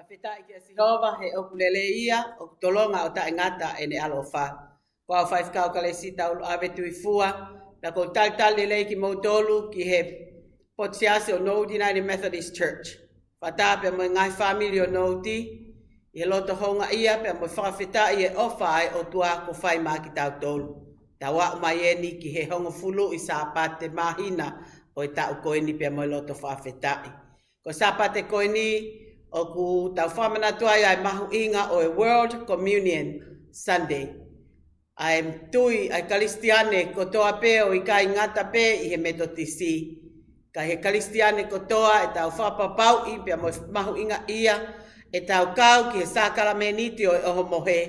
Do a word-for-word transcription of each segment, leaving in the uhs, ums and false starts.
Fakafetaʻi kia Sihova he ʻoku lelei ia, ʻoku tolonga ʻo taʻengata ʻene ʻaloʻofa. Ko au Faifekau Kalesi Taulu ʻAve Tuifua, pea ʻoku ou talitali lelei kimoutolu ki he potu siasi ʻo Norwood United Methodist Church. Fakataha pea mo e ngaahi fāmili ʻo Norwood, ʻi he loto houngaʻia pea mo e fakafetaʻi he ʻofa ʻa e ʻOtua kuo fai maʻa kitautolu. Tau aʻu mai eni ki he hongofulu ʻi Sāpate māhina ʻo e taʻu ko eni pea mo e loto fakafetaʻi. Ko e Sāpate ko eni ʻoku tau fakamanatu ai ʻa e mahuʻinga ʻo e World Communion Sunday. ʻA e tui ʻa e Kalisitiane kotoa pē ʻo ʻikai ngata pē ʻi he Metotisi. Ka ʻi he Kalisitiane kotoa ʻetau fakapapauʻi pea mo e mahuʻingaʻia ʻetau kau ki he sākalameniti ʻo e ʻohomohe.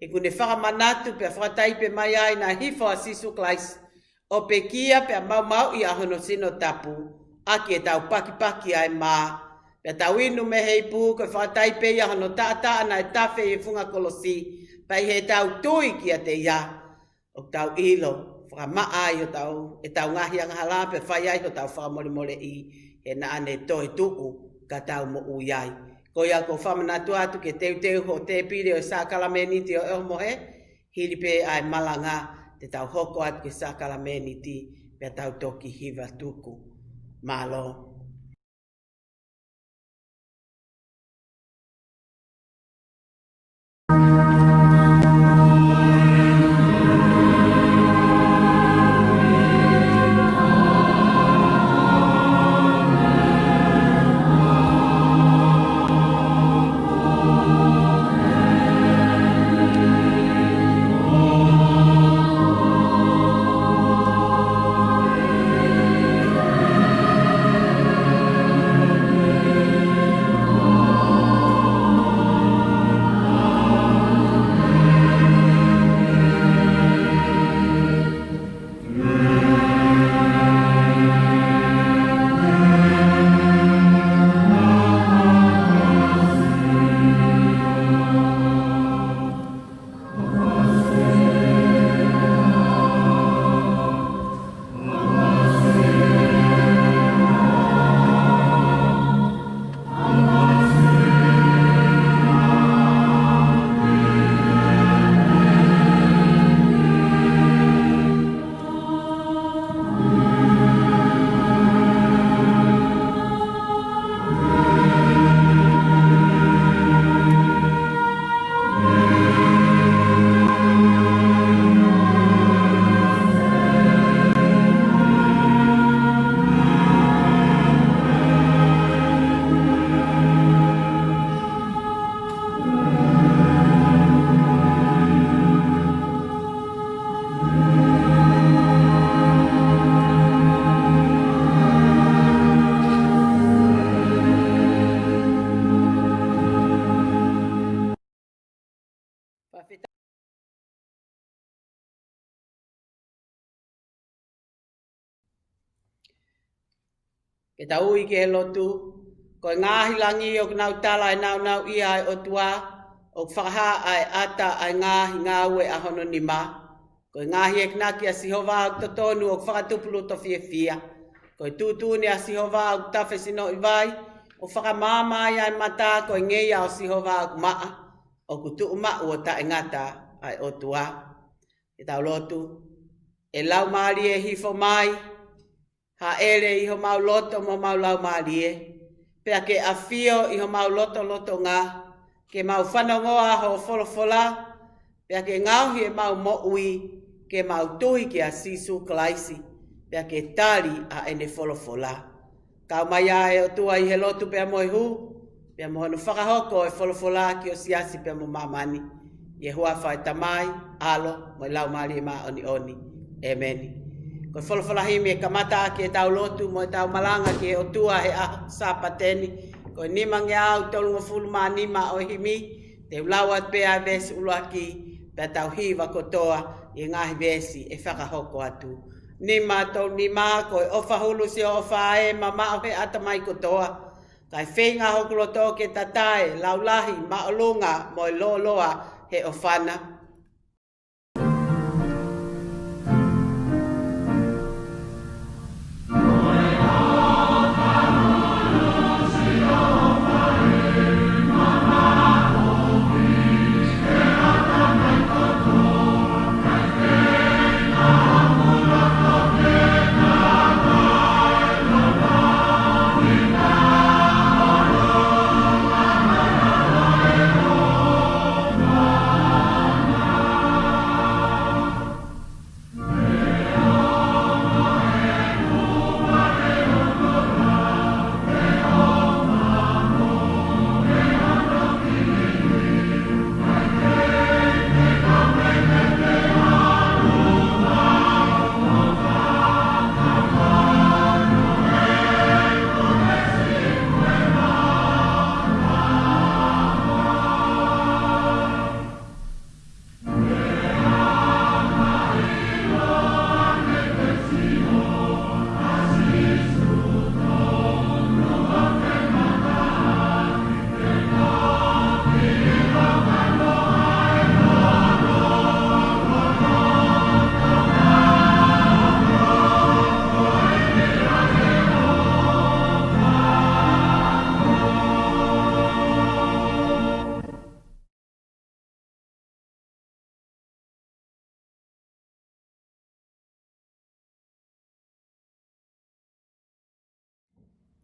He ʻoku ne fakamanatu pea fakataipe mai ai naʻe hifo ʻa Sīsū Kalaisi ʻo pekia pea maumauʻi ʻa hono sino tapu, ʻaki ʻetau pakipaki ʻa e mā. Pea tau inu mei he ipu ko e fakataipe ia hono taʻataʻa naʻe tafe ʻi he funga kolosi, pea ʻi heʻetau tui kiate ia, ʻoku tau ʻilo, fakamaʻa ai hotau, ʻetau ngaahi angahala, pea fai ai hotau fakamolemoleʻi, he naʻa ne toetuʻu ka tau moʻui ai. Ko ia ʻoku ou fakamanatu atu ke teuteu hoʻo tēpile ʻo e sākalameniti ʻo e ʻohomohe, hili pē ʻa e malanga, te tau hoko atu ki he sākalameniti, pea tau toki hiva tuku. Mālō. Ke tau ui ki he lotu. Ko e ngaahi langi ʻoku nau tala e nāunauʻia ʻa e ʻOtua, ʻoku fakahā ʻa e ʻata ʻa e ngaahi ngāue ʻa hono nima. Ko e ngaahi ekinaki ʻa Sihova ʻoku totonu ʻoku fakatupu luto fiefia. Ko e tuʻutuʻuni ʻa Sihova ʻoku tafe sinoʻi vai, ʻoku fakamaama ai ʻa e mata. Ko e ngeia ʻo Sihova ʻoku maʻa, ʻoku tuʻu maʻu ʻo taʻengata ʻa e ʻOtua. Ke tau lotu. ʻE Laumālie, hifo mai, haʻele ʻi homau loto mo homau laumālie, pea ke ʻafio ʻi homau lotolotonga, ke mau fanongoa hoʻo folofola, pea ke ngaohi ʻemau moʻui, ke mau tui kia Sīsū Kalaisi, pea ke tali ʻa ʻene folofola. Kau mai ā ʻe ʻOtua ʻi he lotu pea mo e hū, pea mo hono fakahoko ʻo e folofola ki ho siasi pea mo māmani. ʻI he huafa ʻo e Tamai, ʻAlo, mo e Laumālie Māʻoniʻoni. ʻEmeni. Ko e folofola himi ʻe kamata ʻaki ʻetau lotu mo ʻetau malanga ki he ʻOtua he ʻaho Sāpate ni, ko e nimangeau tolungofulu mā nima ʻo e himi, te u lau atu pē ʻa e veesi ʻuluaki, pea tau hiva kotoa ʻi he ngaahi veesi ʻe fakahoko atu. Nima tolu nima. Ko e ʻofa hulu siʻo ʻofa ē, mamaʻo he ʻatamai kotoa. Kae feinga hoku loto ke tatae, laulahi, māʻolunga, mo e lōloa he ʻofa na.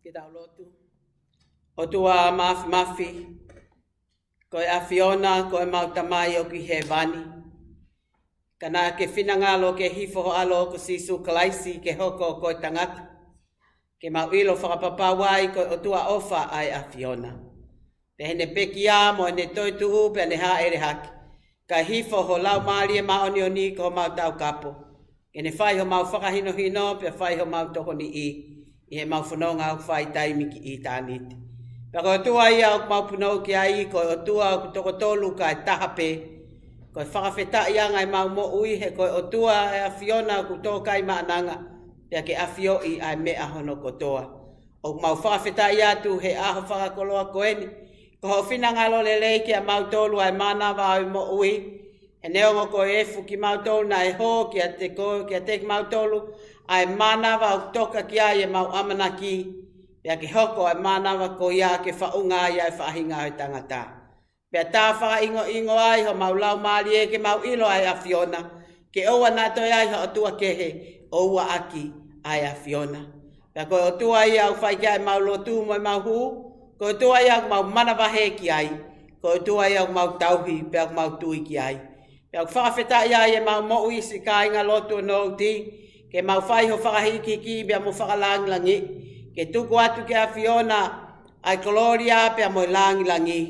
Ke tau lotu. ʻOtua Māfimafi, ko e ʻAfiona, ko ʻemau Tamai ʻoku ʻi hēvani. Ka naʻa ke finangalo ke hifo ho ʻAlo ko Sīsū Kalaisi ke hoko ko e tangata, ke mau ʻilo fakapapau ai ko e ʻOtua ʻofa ʻa e ʻAfiona. Pea heʻene pekia mo ʻene toetuʻu pea ne hāʻele hake, kae hifo ho Laumālie Māʻoniʻoni ko homau taukapo, ke ne fai homau fakahinohino pea fai homau tokoniʻi ʻi heʻemau fononga ʻoku fai taimi ki ʻitāniti. Pea ko e ʻOtua ia ʻoku mau punou ki ai, ko e ʻOtua ʻoku toko tolu kae taha pē. Ko e fakafetaʻiʻanga ʻemau moʻui he ko e ʻOtua ʻa e ʻAfiona ʻoku tōkai maʻananga, pea ke ʻafioʻi ʻa e meʻa hono kotoa. ʻOku mau fakafetaʻi atu he ʻaho fakakoloa ko eni, ko hoʻo finangalo lelei kiate kimautolu ʻa e mānava ʻo e moʻui. He neongo ko e efu kimautolu naʻe hō kiate ko, kiate kimautolu ʻa e mānava ʻoku toka ki ai ʻemau ʻamanaki, pea ke hoko ʻa e mānava ko ia ke faʻunga ai ʻa e faʻahinga ʻo e tangata. Pea tā fakaʻingoʻingo ai homau laumālie ke mau ʻilo ʻa e ʻAfiona, ke ʻoua naʻa toe ʻi ai ha ʻotua kehe ʻo ua ʻaki ʻa e ʻAfiona. Pea ko e ʻOtua ia ʻoku fai ki ai ʻemau lotu mo ʻemau hū, ko e ʻOtua ia ʻoku mau manavahē ki ai, ko e ʻOtua ia ʻoku mau tauhi pea ʻoku mau tui ki ai. Pea ʻoku fakafetaʻi ai ʻemau moʻui siʻi kāinga lotu ʻo Nouti, ke mau fai ho fakahikihiki pea mo fakalāngilangi, ke tuku atu ki he ʻAfiona ʻa e kolōlia pea mo e lāngilangi,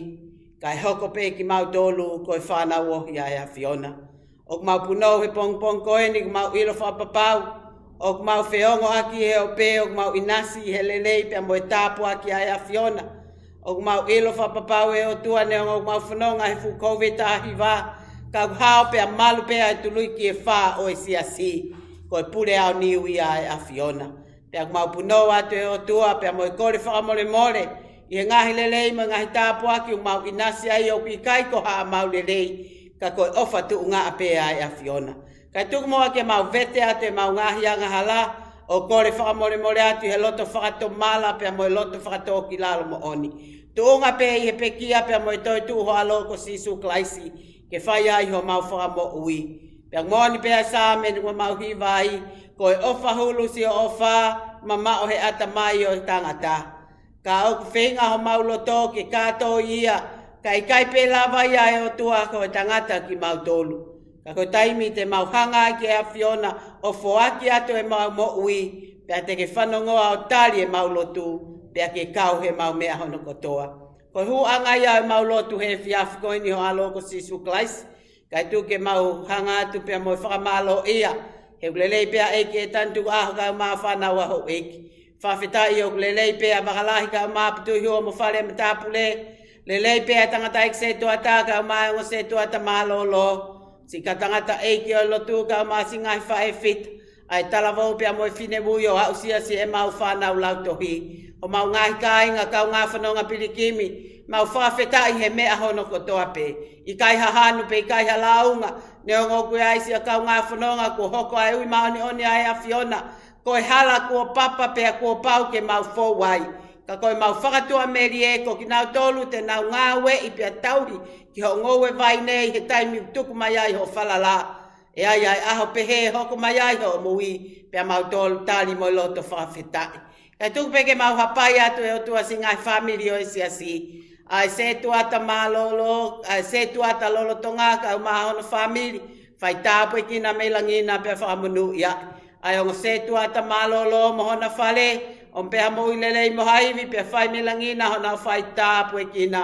kae hoko pē kimautolu ko e fānau ohi ʻa e ʻAfiona. ʻOku mau punou he pongipongi ko eni, ʻoku mau ʻilo fakapapau ʻoku mau feongoʻaki he ope, ʻoku mau ʻinasi he lelei pea mo e tāpuaki ʻa e ʻAfiona. ʻOku mau ʻilo fakapapau ʻe ʻOtua neongo ʻoku mau fononga he fuʻu Kōviti taha hiva, ka ʻoku hao pea malu pē ʻa e tuluiki ʻe fā ʻo e siasi, ko e pule aoniu ia ʻa e ʻAfiona. Pea ʻoku mau punou atu ʻe ʻOtua pea mo e kole fakamolemole ʻi he ngaahi lelei mo e ngaahi tāpuaki ʻoku mau ʻinasi ai, ʻoku ʻikai ko haʻamau lelei, ka ko e ʻofa tuʻungaʻa pē ʻa e ʻAfiona. Kae tuku muʻa ke mau vete atu ʻemau ngaahi angahala ʻo kole fakamolemole atu ʻi he loto fakatomala pea mo e loto fakatōkilalo moʻoni, tuʻunga pē ʻi he pekia pea mo e toetuʻu ho ʻAlo ko Sīsū Kalaisi, ke fai ai homau fakamoʻui. Pea moʻoni pē ʻa e Saame ʻoku mau hiva ai, ko e ʻofa hulu siʻo ʻofa, mamaʻo he ʻatamai ʻo e tangata. Ka ʻoku feinga homau loto ke kātoi ia, ka ʻikai pē lava ia ʻe ʻOtua ko e tangata kimautolu. Ka ko e taimi te mau hanga ai ki he ʻAfiona ʻo foaki atu ʻemau moʻui, pea te ke fanongoa ʻo tali ʻemau lotu, pea ke kau heʻemau meʻa hono kotoa. Ko e hūʻanga ia ʻemau lotu he efiafi ko eni ho ʻAlo ko Sīsū Kalaisi, kae tuku ke mau hanga atu pea mo e fakamālōʻia, he ʻoku lelei pē ʻa e ʻEiki ʻe tanu tukuʻaho kae ʻumaʻā fānau ʻa houʻeiki. Fakafetaʻi ʻoku lelei pē ʻa Vakalahi kae ʻumaʻā Putuihua mo Fale Matāpule, lelei pē ʻa e tangataʻeiki sētuata kae ʻumaʻā e ongo sētuata mālōlō, siʻi kau tangataʻeiki ʻo e lotu kae ʻumaʻā siʻi ngaahi faʻē fita, ʻa e talavou pea mo e finemui ʻo aʻusia siʻemau fānau lautohi, homau ngaahi kāinga kaungā fononga pilikimi, mau fakafetaʻi he meʻa hono kotoa pē. ʻIkai ha hanu pea ʻikai ha lāunga, neongo ʻoku ʻi ai siʻa kaungā fononga, kuo hoko ʻa e ui māʻoniʻoni ʻa e ʻAfiona ko e hala kuo papa pea kuo pau ke mau fou ai. Ka ko ʻemau fakatuʻamelie ko kinautolu te nau ngāueʻi pea tauhi ki hoʻo ngoue vai nei he taimi ʻoku tuku mai ai hoʻo falala. ʻE ʻi ai ʻa e ʻaho pehē ʻe hoko mai ai hoʻo moʻui, pea mau tolu tali mo e loto fakafetaʻi. Kae tuku pē ke mau hapai atu ʻe ʻOtua siʻi ngaahi fāmili ʻo e siasi. ʻA e sētuata mālōlō, ʻa e sētuata lolotonga kae ʻumaʻā hono fāmili, fai tāpuekina mei langi na pea fakamonūʻia. ʻA e ongo sētuata mālōlō mo hona fale, ʻomi pē ha moʻui lelei mo ha ivi pea fai mei langi na honau fai tāpuekina,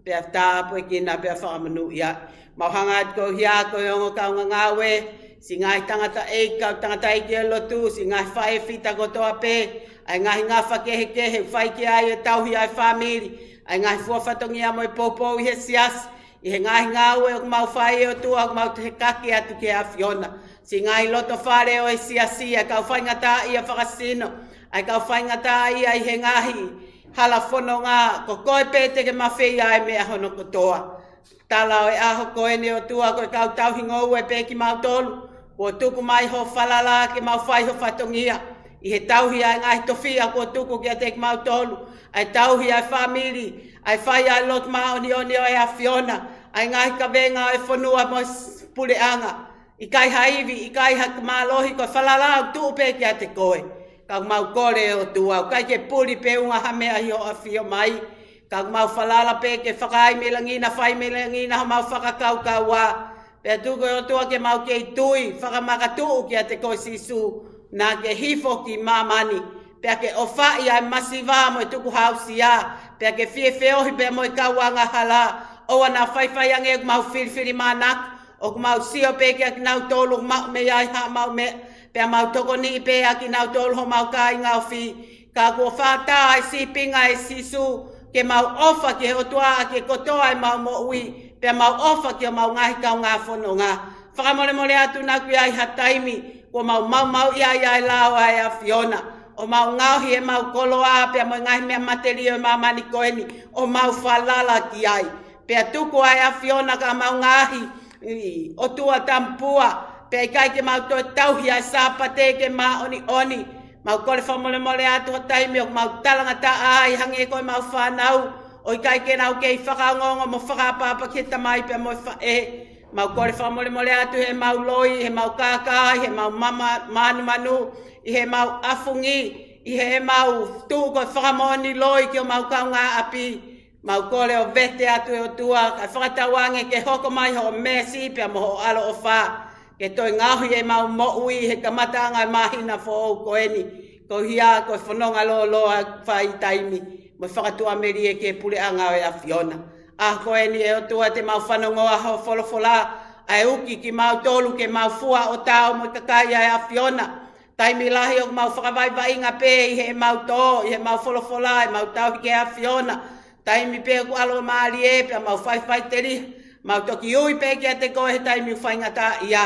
pea tāpuekina pea fakamonūʻia. Mau hanga atu ko ia ko e ongo kaungāngāue, siʻi ngaahi tangataʻeiki, kau tangataʻeiki ʻo e lotu, siʻi ngaahi faʻē fita kotoa pē, ʻa e ngaahi ngafa kehekehe ʻoku fai ki ai e tauhi ʻa e fāmili, ʻa e ngaahi fua fatongia mo e poupou ʻi he siasi, ʻi he ngaahi ngāue ʻoku mau fai ʻe ʻOtua ʻoku mau hekaki atu ki he ʻAfiona. Siʻi ngaahi loto fale ʻo e siasi, ʻa e kau faingataʻaʻia fakasino, ʻa e kau faingataʻaʻia ʻi he ngaahi hala fononga, ko koe pē te ke mafeia ʻa e meʻa hono kotoa. Tala ʻo e ʻaho ko eni ʻOtua ko e kau tauhi ngoue pē kimautolu, kuo tuku mai ho falala ke mau fai ho fatongia, ʻi he tauhi ʻa e ngaahi tofiʻa kuo tuku kiate kimautolu, ʻa e tauhi ʻa e fāmili, ʻa e fai ʻa e lotu māʻoniʻoni ʻo e ʻAfiona, ʻa e ngaahi kavenga ʻo e fonua mo e s-, puleʻanga, ʻikai ha ivi, ʻikai ha mālohi, ko e falala ʻoku tuʻu pē kiate koe. Ka ʻoku mau kole ʻOtua, ʻoku ʻikai ke puli pe unga ha meʻa ʻi hoʻo ʻafio mai. Ka ʻoku mau falala pē ke fakaai mei langi na, fai mei langi na homau fakakaukaua. Pea tuku ʻe ʻOtua ke mau kei tui fakamakatuʻu kiate koe Sīsū, naʻa ke hifo ki māmani. Pea ke ʻofaʻi ʻa e masiva mo e tukuhāusia. Pea ke fie feohi pea mo e kau angahala. ʻOua naʻa faifai ange ʻoku mau filifilimānako. ʻOku mau sio pē kia kinautolu ʻoku maʻu mei ai haʻamau meʻa. Pea mau tokoniʻi pē ʻa kinautolu homau kāinga ofi. Ka kuo fakatā ʻa e sīpinga ʻe Sīsū, ke mau ʻofa ki he ʻOtua ʻaki kotoa ʻemau moʻui, pea mau ʻofa ki homau ngaahi kaungā fononga. Fakamolemole atu naʻa ʻoku ʻi ai ha taimi kuo mau maumauʻi ai ʻa e lao ʻa e ʻAfiona, ʻo mau ngaohi ʻemau koloa pea mo e ngaahi meʻa matelio ʻi māmani ko eni, ʻo mau falala ki ai. Pea tuku ʻa e ʻAfiona ka mau ngaahi ʻi ʻOtua tamapua, pea ʻikai ke mau toe tauhi ʻa e Sāpate ke māʻoniʻoni. Mau kole fakamolemole atu ha taimi ʻoku mau talangataʻa ai hangē ko ʻemau fānau, ʻo ʻikai ke nau kei fakaongoongo mo fakaʻapaʻapa ki he tamai pea mo e faʻē. Mau kole fakamolemole atu ʻi heʻemau loi, ʻi heʻemau kākā, ʻi heʻemau mama, mānumanu, ʻi heʻemau ʻafungi, ʻi heʻemau tuʻu ko e fakamoʻoni loi ki homau kaungāʻapi. Mau kole ʻo vete atu ʻe ʻOtua, kae fakatauange ke hoko mai hoʻo meesi pea mo hoʻo ʻaloʻofa, ke toe ngaohi ʻemau moʻui he kamataʻanga ʻo e māhina foʻou ko eni, koeʻuhi ko e fononga lōloa fai taimi mo e fakatuʻamelie ki he puleʻanga ʻo e ʻAfiona. ʻA ko eni ʻe ʻOtua te mau fanongoa hoʻo folofola, ʻa e uki kimautolu ke mau fua ʻo tau mo e kakai ʻa e ʻAfiona. Taimi lahi ʻoku mau fakavaivaiʻinga pē ʻi heʻemau tō, ʻi heʻemau folofola, ʻemau tauhi ki he ʻAfiona. Taimi pē ʻoku ʻalomālie pea mau faifaiteliha, mau toki ui pē kiate koe he taimi ʻoku faingataʻaʻia.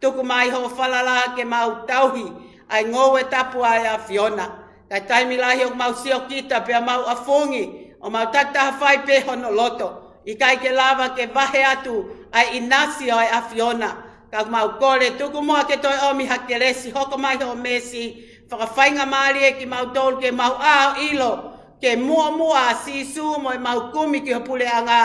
Tuku mai hoʻo falala ke mau tauhi ʻa e ngoue tapu ʻa e ʻAfiona. Ka ʻi he taimi lahi ʻoku mau siokita pea mau ʻafungi, ʻo mau takitaha fai pē hono loto, ʻikai ke lava ke vahe atu ʻa e ʻinasi ʻo e ʻAfiona. Ka ʻoku mau kole tuku muʻa ke toe ʻomi ha kelesi, hoko mai hoʻo meesi, fakafaingamālie kimautolu ke mau ʻilo ke muʻomuʻa ʻa Sīsū mo ʻemau kumi ki ho puleʻanga,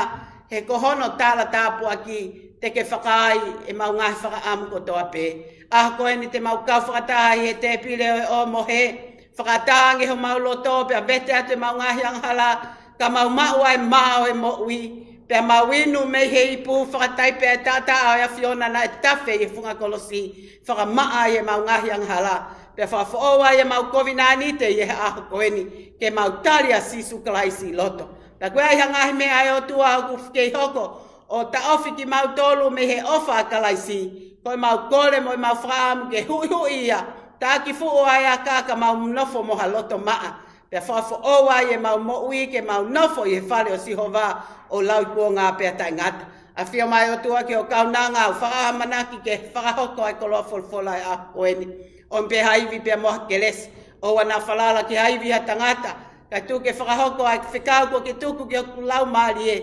he ko hono talatāpuaki te ke fakaai ʻemau ngaahi fakaʻamu kotoa pē. ʻA ko eni te mau kau fakataha ʻi he tēpile ʻo e ʻohomohe, fakaʻatā ange homau loto pea vete atu ʻemau ngaahi angahala, ka mau maʻu ʻa e mā ʻo e moʻui, pea mau inu mei he ipu fakataipe ʻa e taʻataʻa ʻo e ʻAfiona naʻe tafe ʻi he funga kolosi, fakamaʻa ai ʻemau ngaahi angahala, pea fakafoʻou ai ʻemau kovinānite ʻi he ʻaho ko eni, ke mau tali ʻa Sīsū Kalaisi ʻi loto. Pea ko e hā ha ngaahi meʻa ʻe ʻOtua ʻoku kei hoko ʻo taʻofi kimautolu mei he ʻofa ʻa Kalaisi, ko ʻemau kole mo ʻemau fakaʻamu ke huʻihuʻi ia, takifuʻu ʻa e aka ka mau nofo mo ha loto maʻa, pea fakafoʻou ai ʻemau moʻui ke mau nofo ʻi he fale ʻo Sihova ʻo lauikuonga pea taʻengata. ʻAfio mai ʻOtua ki ho kaunanga ʻoku fakaʻamanaki ke fakahoko ʻa e koloa folofola ʻi he ʻaho ko eni. ʻOmi pē ha ivi pea mo ha kelesi, ʻoua naʻa falala ki ha ivi ha tangata, kae tuku ke fakahoko ʻa e fekau kuo ke tuku ki hoku laumālie,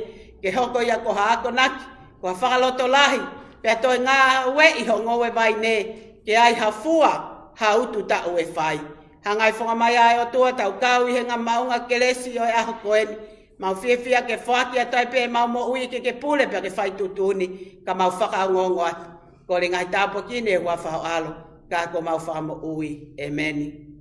ke hoko ia ko ha akonaki, ko ha fakalotolahi, pea toe ngāueʻi ho ngoue vaine ke ai ha fua, ha utu taʻu ʻe fai. Hangai fofonga mai ʻa e ʻOtua, tau kau ʻi he ngaahi maʻunga kelesi ʻo e ʻaho ko eni. Mau fiefia ke foaki atu ai pē ʻemau moʻui ke ke pule pea ke fai tuʻutuʻuni, ka mau fakaongoongo atu. Kole ngaahi tāpuaki ni ʻi he huafa ho ʻAlo, ka ko homau Fakamoʻui. ʻEmeni.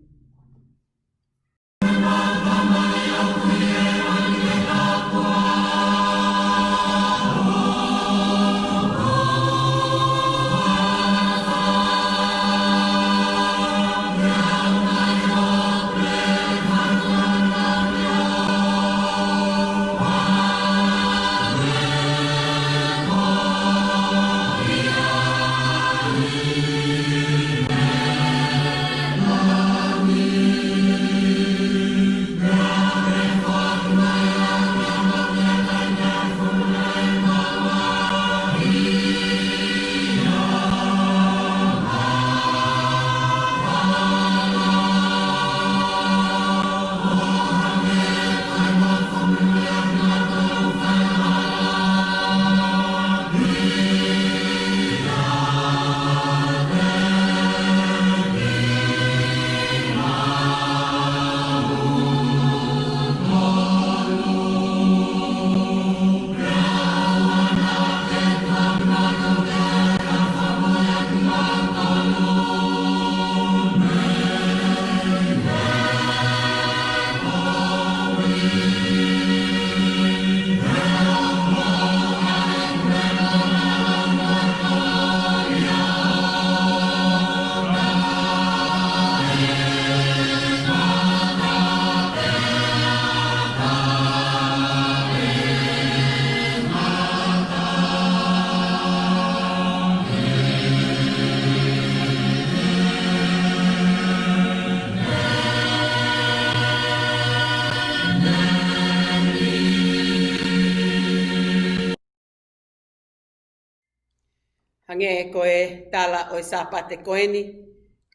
Ko e tala ʻo e Sāpate ko eni,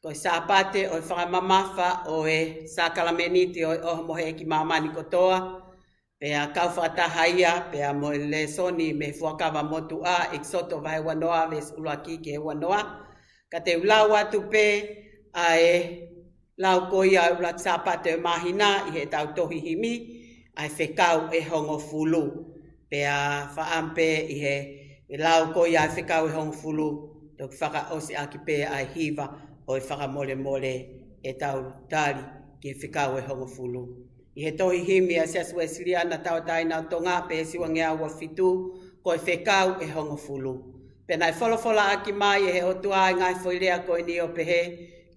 ko e Sāpate ʻo e fakamamafa ʻo e sākalamēniti ʻo e ʻohomohe ki māmani kotoa, pea kau fakataha ia pea mo e lēsoni mei he Fuakava Motuʻa, ʻEkisoto vahe uanoa, veesi ʻuluaki ki he uanoa. Ka te u lau atu pē ʻa e lau ko ia ʻo e ʻuluaki Sāpate ʻo e māhina ʻi heʻetau tohi himi, ʻa e fekau ʻe hongofulu. Pea faʻa pē ʻi he lau ko ia ʻa e fekau ʻe hongofulu, toki fakaʻosi ʻaki pē ʻa e hiva ʻo e fakamolemole ʻetau tali ki he fekau ʻe hongofulu. ʻI he tohi himi ʻa e Siasi Uēsiliana Tauʻatāina ʻo Tonga, pē siua ngeau ua fitu, ko e fekau ʻe hongofulu. Pea naʻe folofola ʻaki mai ʻe he ʻOtua ʻa e ngaahi foʻi lea ko eni ʻo pehē,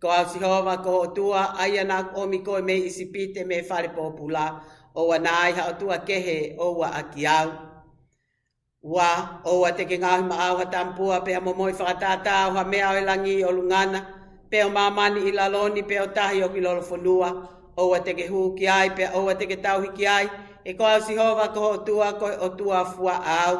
Ko au Sihova ko ho ʻOtua, ʻa ia naʻa ku ʻomi koe mei ʻIsipite, mei he fale pōpula, ʻoua naʻa ʻi ai ha ʻotua kehe ʻoua ʻaki au. Ua, ʻoua te ke ngaohi maʻau ha tamapua, pe ha momoʻi fakatātā, ʻo ha meʻa ʻo e langi ʻi ʻolunga na, pe ʻo māmani ʻi lalo ni, pe ʻo tahi ʻoku ʻi lolofonua. ʻOua te ke hū ki ai, pea ʻoua te ke tauhi ki ai, he ko au Sihova ko ho ʻOtua, ko e ʻOtua fuaʻa au.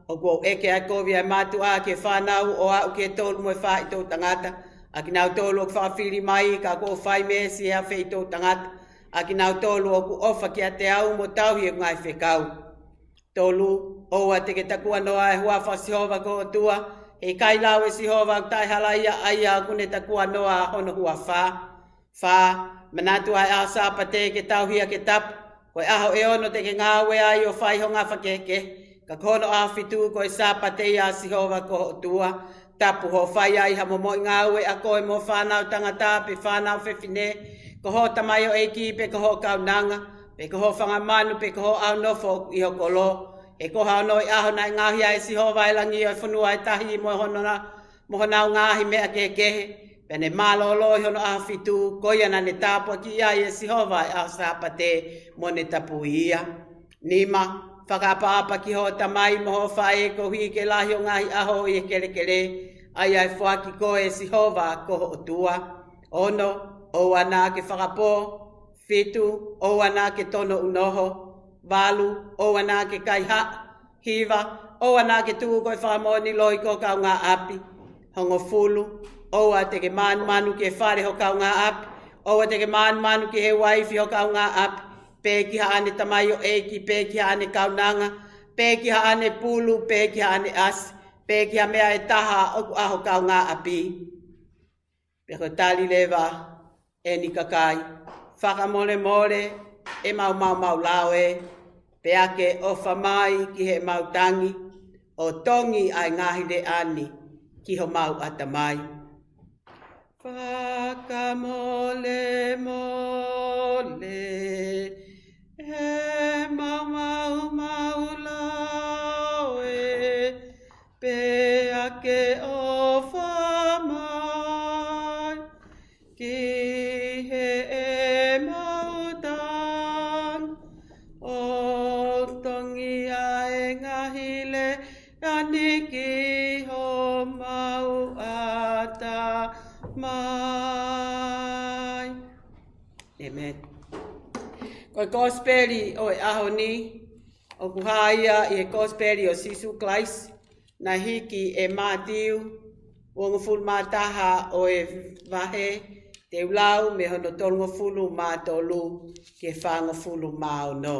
ʻOku ou ʻeke ʻa e kovi ʻa e mātuʻa ki he fānau, ʻo aʻu ki he tolu mo e fā ʻi toʻutangata, ʻa kinautolu ʻoku fakafili mai, ka ʻoku ou fai meesi ʻi he afe ʻi toʻutangata, ʻa kinautolu ʻoku ʻofa kiate au mo tauhi ʻeku ngaahi fekau. Tolu, ʻoua te ke takuanoa ʻa e huafa ʻo Sihova ko ho ʻOtua, he ʻikai lau ʻe Sihova ʻoku taʻehalaia ʻa ia ʻoku ne takuanoa hono huafa. Fā, manatu ʻa e ʻaho Sāpate ke tauhi ʻaki e tapu, ko e ʻaho ʻe ono te ke ngāue ai ʻo fai ho ngafa kehekehe, ka ko hono ʻaho fitu ko e Sāpate ia ʻa Sihova ko ho ʻOtua. Tapu hoʻo fai ai ha momoʻi ngāue, ʻa koe mo ho fānau tangata, pe fānau fefine, ko hoʻo tamaioʻeiki, pe ko hoʻo kaunanga, pe ko hoʻo fanga manu, pe ko hoʻo ʻaunofo ʻi ho kolo. He ko ha ono ʻi ʻaho naʻe ngaohi ai ʻe Sihova ʻa e langi ʻo e fonua ʻo e tahi mo hono na, mo honau ngaahi meʻa kehekehe, pea ne mālōlō ʻi hono ʻaho fitu, ko ia naʻa ne tāpuakiʻi ai ʻe Sihova ʻa e ʻaho Sāpate, mo ne tapui ia. Nima, fakaʻapaʻapa ki hoʻo tamai mo hoʻo faʻē koeʻuhi ke lahi hoʻo ngaahi ʻaho ʻi he kelekele, ʻa ia ʻe foaki koe ʻe Sihova ko ho ʻOtua. Ono, ʻoua naʻa ke fakapō. Fitu, ʻoua naʻa ke tono ʻunoho. Valu, ʻoua naʻa ke kaihaʻa. Hiva, ʻoua naʻa ke tuʻu koe fakamoʻoni loi ki ho kaungāʻapi. Hongofulu, ʻoua te ke mānumanu ki he fale ho kaungāʻapi, ʻoua te ke mānumanu ki he uaifi ho kaungāʻapi, pe ki haʻane tamaioʻeiki, pe ki haʻane kaunanga, pe ki haʻane pulu, pe ki haʻane ʻasi, pe ki ha meʻa ʻe taha ʻoku ʻa ho kaungāʻapi. Pea ko e tali leva eni kakai, fakamolemole ʻemau maumau lao ē, pea ke ʻofa mai ki heʻemau tangi, ʻo tongi ʻa e ngaahi leʻa ni ki homau ʻatamai. Fakamolemole ʻemau maumau lao ē, pea ke ʻofa mai ki heʻemau tangi, ʻo tongi ʻa e ngaahi leʻa ni ki homau ʻatamai. ʻĒmeni. Ko e kosipeli ʻo e ʻaho ni, ʻoku hā ia ʻi he kosipeli ʻo Sīsū Kalaisi, naʻe hiki ʻe Mātiu, uongofulu mā taha ʻo e vahe, te u lau mei hono tolungofulu mā tolu ki he fāngofulu mā ono.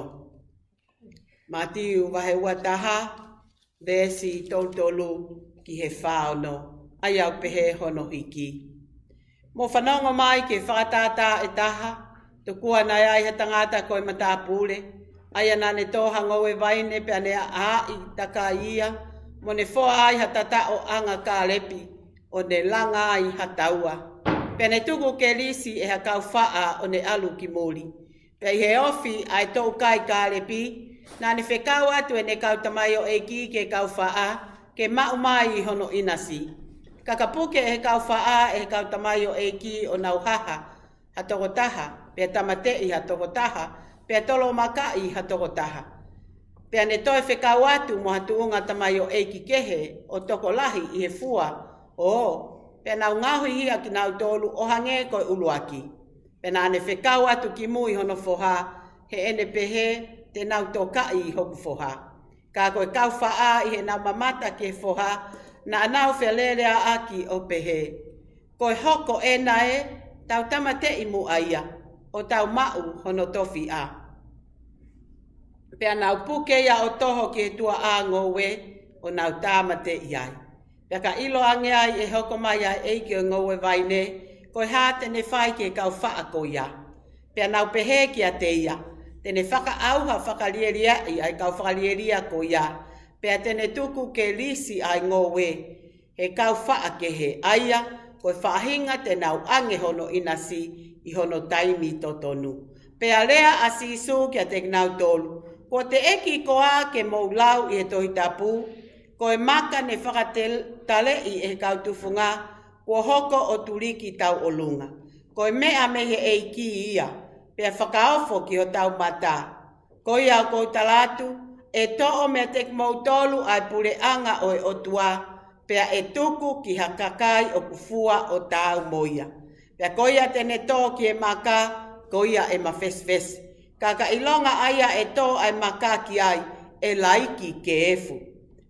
Mātiu vahe ua taha, veesi tolu tolu ki he fā ono, ʻa ia ʻoku pehē hono hiki. Mou fanongo mai ki he fakatātā ʻe taha, tokua naʻe ʻi ai ha tangata ko e matāpule, ʻa ia naʻa ne tō ha ngoue vaine pea ne ʻaʻahi takai ia, mo ne foa ai ha tataʻoʻanga kālepi, ʻo ne langa ai ha taua. Pea ne tuku kelisi ʻe ha kau faʻa ʻo ne ʻalu ki muli. Pea ʻi he ofi ʻa e toʻukai kālepi, naʻa ne fekau atu ʻene kau tamaioʻeiki ki he kau faʻa, ke maʻu mai hono ʻinasi. Ka ka puke ʻe he kau faʻa ʻe he kau tamaioʻeiki ʻo nau haha ha tokotaha, pea tāmateʻi ha tokotaha, pea tolomakaʻi ha tokotaha. Pea ne toe fekau atu mo ha tuʻunga tamaioʻeiki kehe ʻo tokolahi ʻi he fua, ʻo, pea nau ngaohi hia kinautolu ʻo hangē ko e ʻuluaki. Pea naʻa ne fekau atu ki mui hono foha, heʻene pehē, te nau tokaʻi hoku foha. Ka ko e kau faʻa ʻi heʻenau mamata ki he foha, Naʻa nau feleleaʻaki ʻo pehē, Ko e hoko ena ē, tau tāmateʻi muʻa ia, ʻo tau maʻu hono tofiʻa. Pea nau puke ia ʻo toho ki he tuʻa ʻa e ngoue, ʻo nau tāmateʻi ai. Pea ka ʻilo ange ai ʻe hoko mai ʻa e ʻeiki ʻo e ngoue vaine, ko e hā te ne fai ki he kau faʻa ko ia? Pea nau pehē kiate ia, Te ne fakaʻauha fakalieliaʻi ʻa e kau fakalielia ko ia, pea te ne tuku ke lisi ʻa e ngoue he kau faʻa kehe, ʻa ia ko e faʻahinga te nau ʻange hono ʻinasi ʻi hono taimi totonu. Pea lea ʻa Sīsū kiate kinautolu, Kuo teʻeki koā ke mou lau ʻi he Tohi Tapu, Ko e maka ne fakataleʻi ʻe he kau tufunga, kuo hoko ʻo tuliki tauʻolunga. Ko e meʻa mei he ʻEiki ia, pea fakaofo ki hotau mata. Ko ia ʻoku ou tala atu, ʻe toʻo meiate kimoutolu ʻa e puleʻanga ʻo e ʻOtua, pea ʻe tuku ki ha kakai ʻoku fua ʻo taau mo ia. Pea ko ia te ne tō ki he maka, ko ia ʻe mafesifesi. Ka ka ʻilonga ʻa ia ʻe tō ʻa e maka ki ai, ʻe laiki ke efu.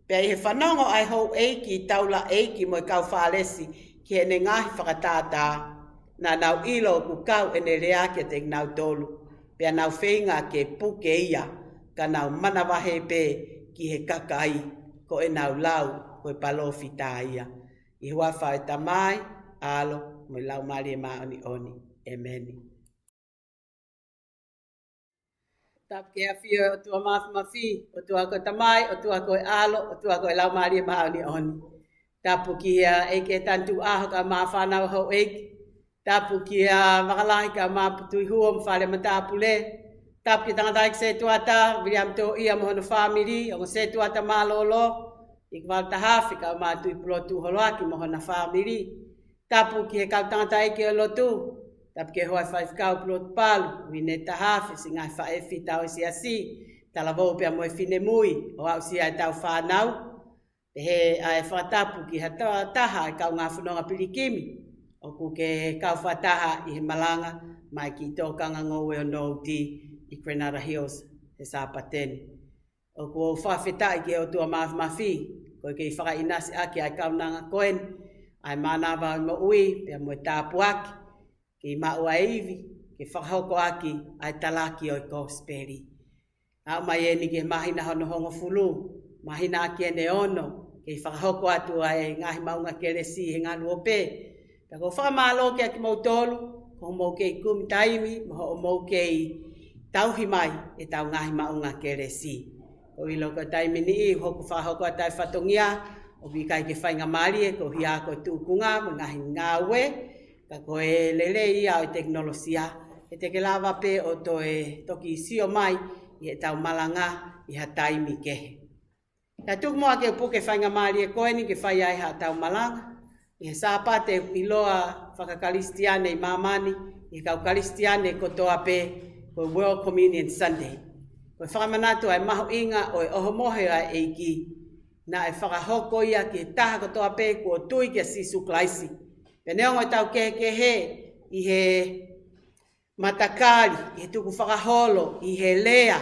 Pea ʻi he fanongo ʻa e houʻeiki taulaʻeiki mo e kau Fālesi ki heʻene ngaahi fakatātā, naʻa nau ʻilo ʻoku kau ʻene lea kiate kinautolu, pea nau feinga ke puke ia, ka nau manavahē pē ki he kakai, ko ʻenau lau ko e palōfita ia. ʻI he huafa ʻo e Tamai, ʻAlo, mo e Laumālie Māʻoniʻoni. ʻEmeni. Tapu ki he ʻafio ʻo e ʻOtua Māfimafi, ʻOtua ko e Tamai, ʻOtua ko e ʻAlo, ʻOtua ko e Laumālie Māʻoniʻoni. Tapu ki he ʻeiki ʻe tantu ʻaho kae ʻumaʻā fānau houʻeiki. Tapu ki he vakalahi kae ʻumaʻā Putuihuo mo Fale Matāpule. Tapu ki he tangataʻeiki setuata, Viliami Toʻia mo hono fāmili, ongo setuata mālōlō, ʻIkavalu Tahafe kae ʻumaʻā Tuʻipulotu Holoaki mo hona fāmili. Tapu ki he kau tangataʻeiki ʻo e lotu. Tapu ki he hoa faifekau Pulotu Palu, Uine Tahafe, siʻi ngaahi faʻē fita ʻo e siasi, talavou pea mo e finemui, ʻo aʻusia ʻetau fānau. Pehē ʻa e fakatapu ki ha ta-, taha ʻa e kaungā fononga pilikimi ʻoku ke kau fakataha ʻi he malanga mai ki tōkanga ngoue ʻo Nouti ʻi Granada Hills he Sāpate ni. ʻOku ou fakafetaʻi ki he ʻOtua Māfimafi, ko e kei fakaʻinasi ʻaki ʻa e kaunanga ko eni, ʻa e mānava ʻo e moʻui, pea mo e tāpuaki, kei maʻu ʻa e ivi, ke fakahoko ʻaki ʻa e talaki ʻo e kosipeli. Aʻu mai eni ki he māhina hono hongofulu, māhina ʻaki eni ʻe ono, kei fakahoko atu ʻa e ngaahi maʻunga kelesi he ngalu ope. Pea ʻoku ou fakamālō kiate kimoutolu, ko hoʻomou kei kumi taimi, mo hoʻomou kei tauhi mai ʻetau ngaahi maʻunga kelesi. ʻOku ou ʻilo ko e taimi ni ʻoku hoko fakahoko atu ʻa e fatongia, ʻoku ʻikai ke faingamālie, ko e hia ko e tūkunga, mo e ngaahi ngāue, ka ko e lelei ia ʻo e tekinolosia, he te ke lava pē ʻo toe toki sio mai ʻi heʻetau malanga ʻi ha taimi kehe. Ka tuku muʻa ke u puke faingamālie ko eni ke fai ai haʻatau malanga ʻi he Sāpate ʻoku ʻiloa fakakalisitiane ʻi māmani, ʻi he kau Kalisitiane kotoa pē, ko e World Communion Sunday. Ko e fakamanatu ʻa e mahuʻinga ʻo e ʻohomohe ʻa e ʻEiki, naʻe fakahoko ia ki he taha kotoa pē kuo tui kia Sīsū Kalaisi. Pea neongo ʻetau kehekehe ʻi he matakali, ʻi he tukufakaholo, ʻi he lea,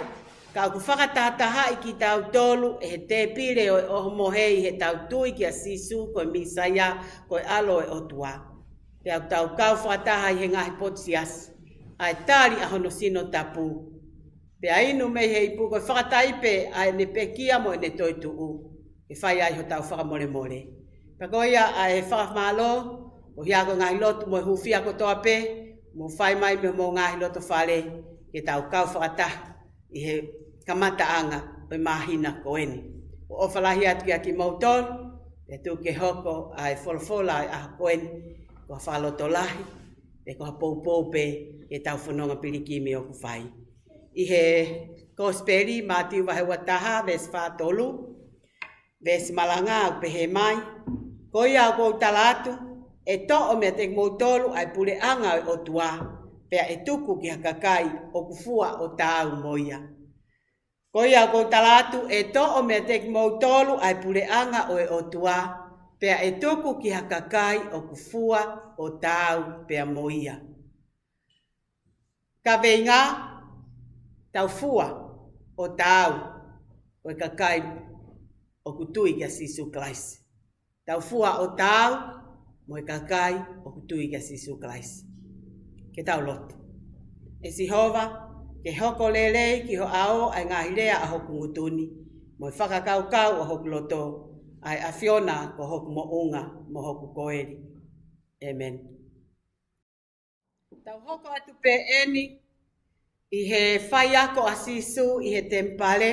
ka ʻoku fakatahatahaʻi kitautolu ʻe he tēpile ʻo e ʻohomohe ʻi heʻetau tui kia Sīsū ko e Mīsaia, ko e ʻAlo ʻo e ʻOtua. Pea ʻoku tau kau fakataha ʻi he ngaahi potu siasi, ʻa e tali ʻa hono sino tapu. Pea inu mei he ipu ko e fakataipe ʻa ʻene pekia mo ʻene toetuʻu, ke fai ai hotau fakamolemole. Pea ko ia ʻa e fakamālō, ko ia ko e ngaahi lotu mo e hūfia kotoa pē, mou fai mai mei homou ngaahi loto fale, ke tau kau fakataha ʻi he kamataʻanga ʻo e māhina ko eni. ʻOku ou ʻofa lahi atu kiate kimoutolu, pea tuku ke hoko ʻa e folofola ʻo e ʻaho ko eni, ko ha fakalotolahi, pea ko ha poupou pē ki heʻetau fononga pilikimi ʻoku fai. ʻI he Kosipeli, Mātiu vahe ua taha, veesi fā tolu, veesi malanga ʻoku pehē mai, Ko ia ʻoku ou tala atu, ʻe toʻo meiate kimoutolu ʻa e puleʻanga ʻo e ʻOtua, pea ʻe tuku ki ha kakai ʻoku fua ʻo taau mo ia. Ko ia ʻoku ou tala atu, ʻe toʻo meiate kimoutolu ʻa e puleʻanga ʻo e ʻOtua, pea ʻe tuku ki ha kakai ʻoku fua ʻo taau pea mo ia. Kaveinga, tau fua ʻo taau ko e kakai ʻoku tui kia Sīsū Kalaisi. Tau fua ʻo taau mo e kakai ʻoku tui kia Sīsū Kalaisi. Ke tau lotu. ʻE Sihova, ke hoko lelei ki ho ʻao ʻa e ngaahi lea ʻa hoku ngutu ni, mo e fakakaukau ʻa hoku loto, ʻa e ʻAfiona ko hoku moʻunga mo hoku koeli. ʻĒmeni. Tau hoko atu pē eni ʻi he faiako ʻa Sīsū ʻi he temipale,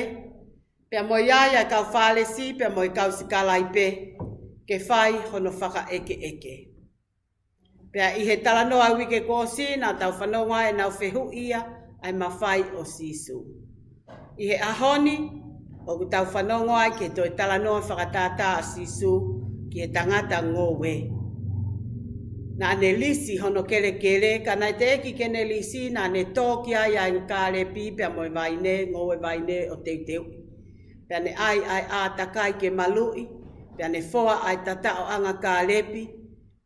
pea mo ia ʻa e kau Fālesi, pea mo e kau sikalaipe, ke fai hono fakaʻekeʻeke. Pea ʻi he talanoa uike kuo ʻosi naʻa tau fanongo ai ʻenau fehuʻi ia ʻa e mafai ʻo Sīsū. ʻI he ʻaho ni, ʻoku tau fanongo ai ki he toe talanoa fakatātā ʻa Sīsū ki he tangata ngoue. Naʻa ne lisi hono kelekele, ka naʻe teʻeki ke ne lisi, naʻa ne tō ki ai ʻa e kālepi pea mo e vaine, ngoue vaine ʻo teuteuʻi. Pea ne ʻai ʻa e ʻātakai ke maluʻi, pea ne foa ʻa e tataʻoʻanga kālepi,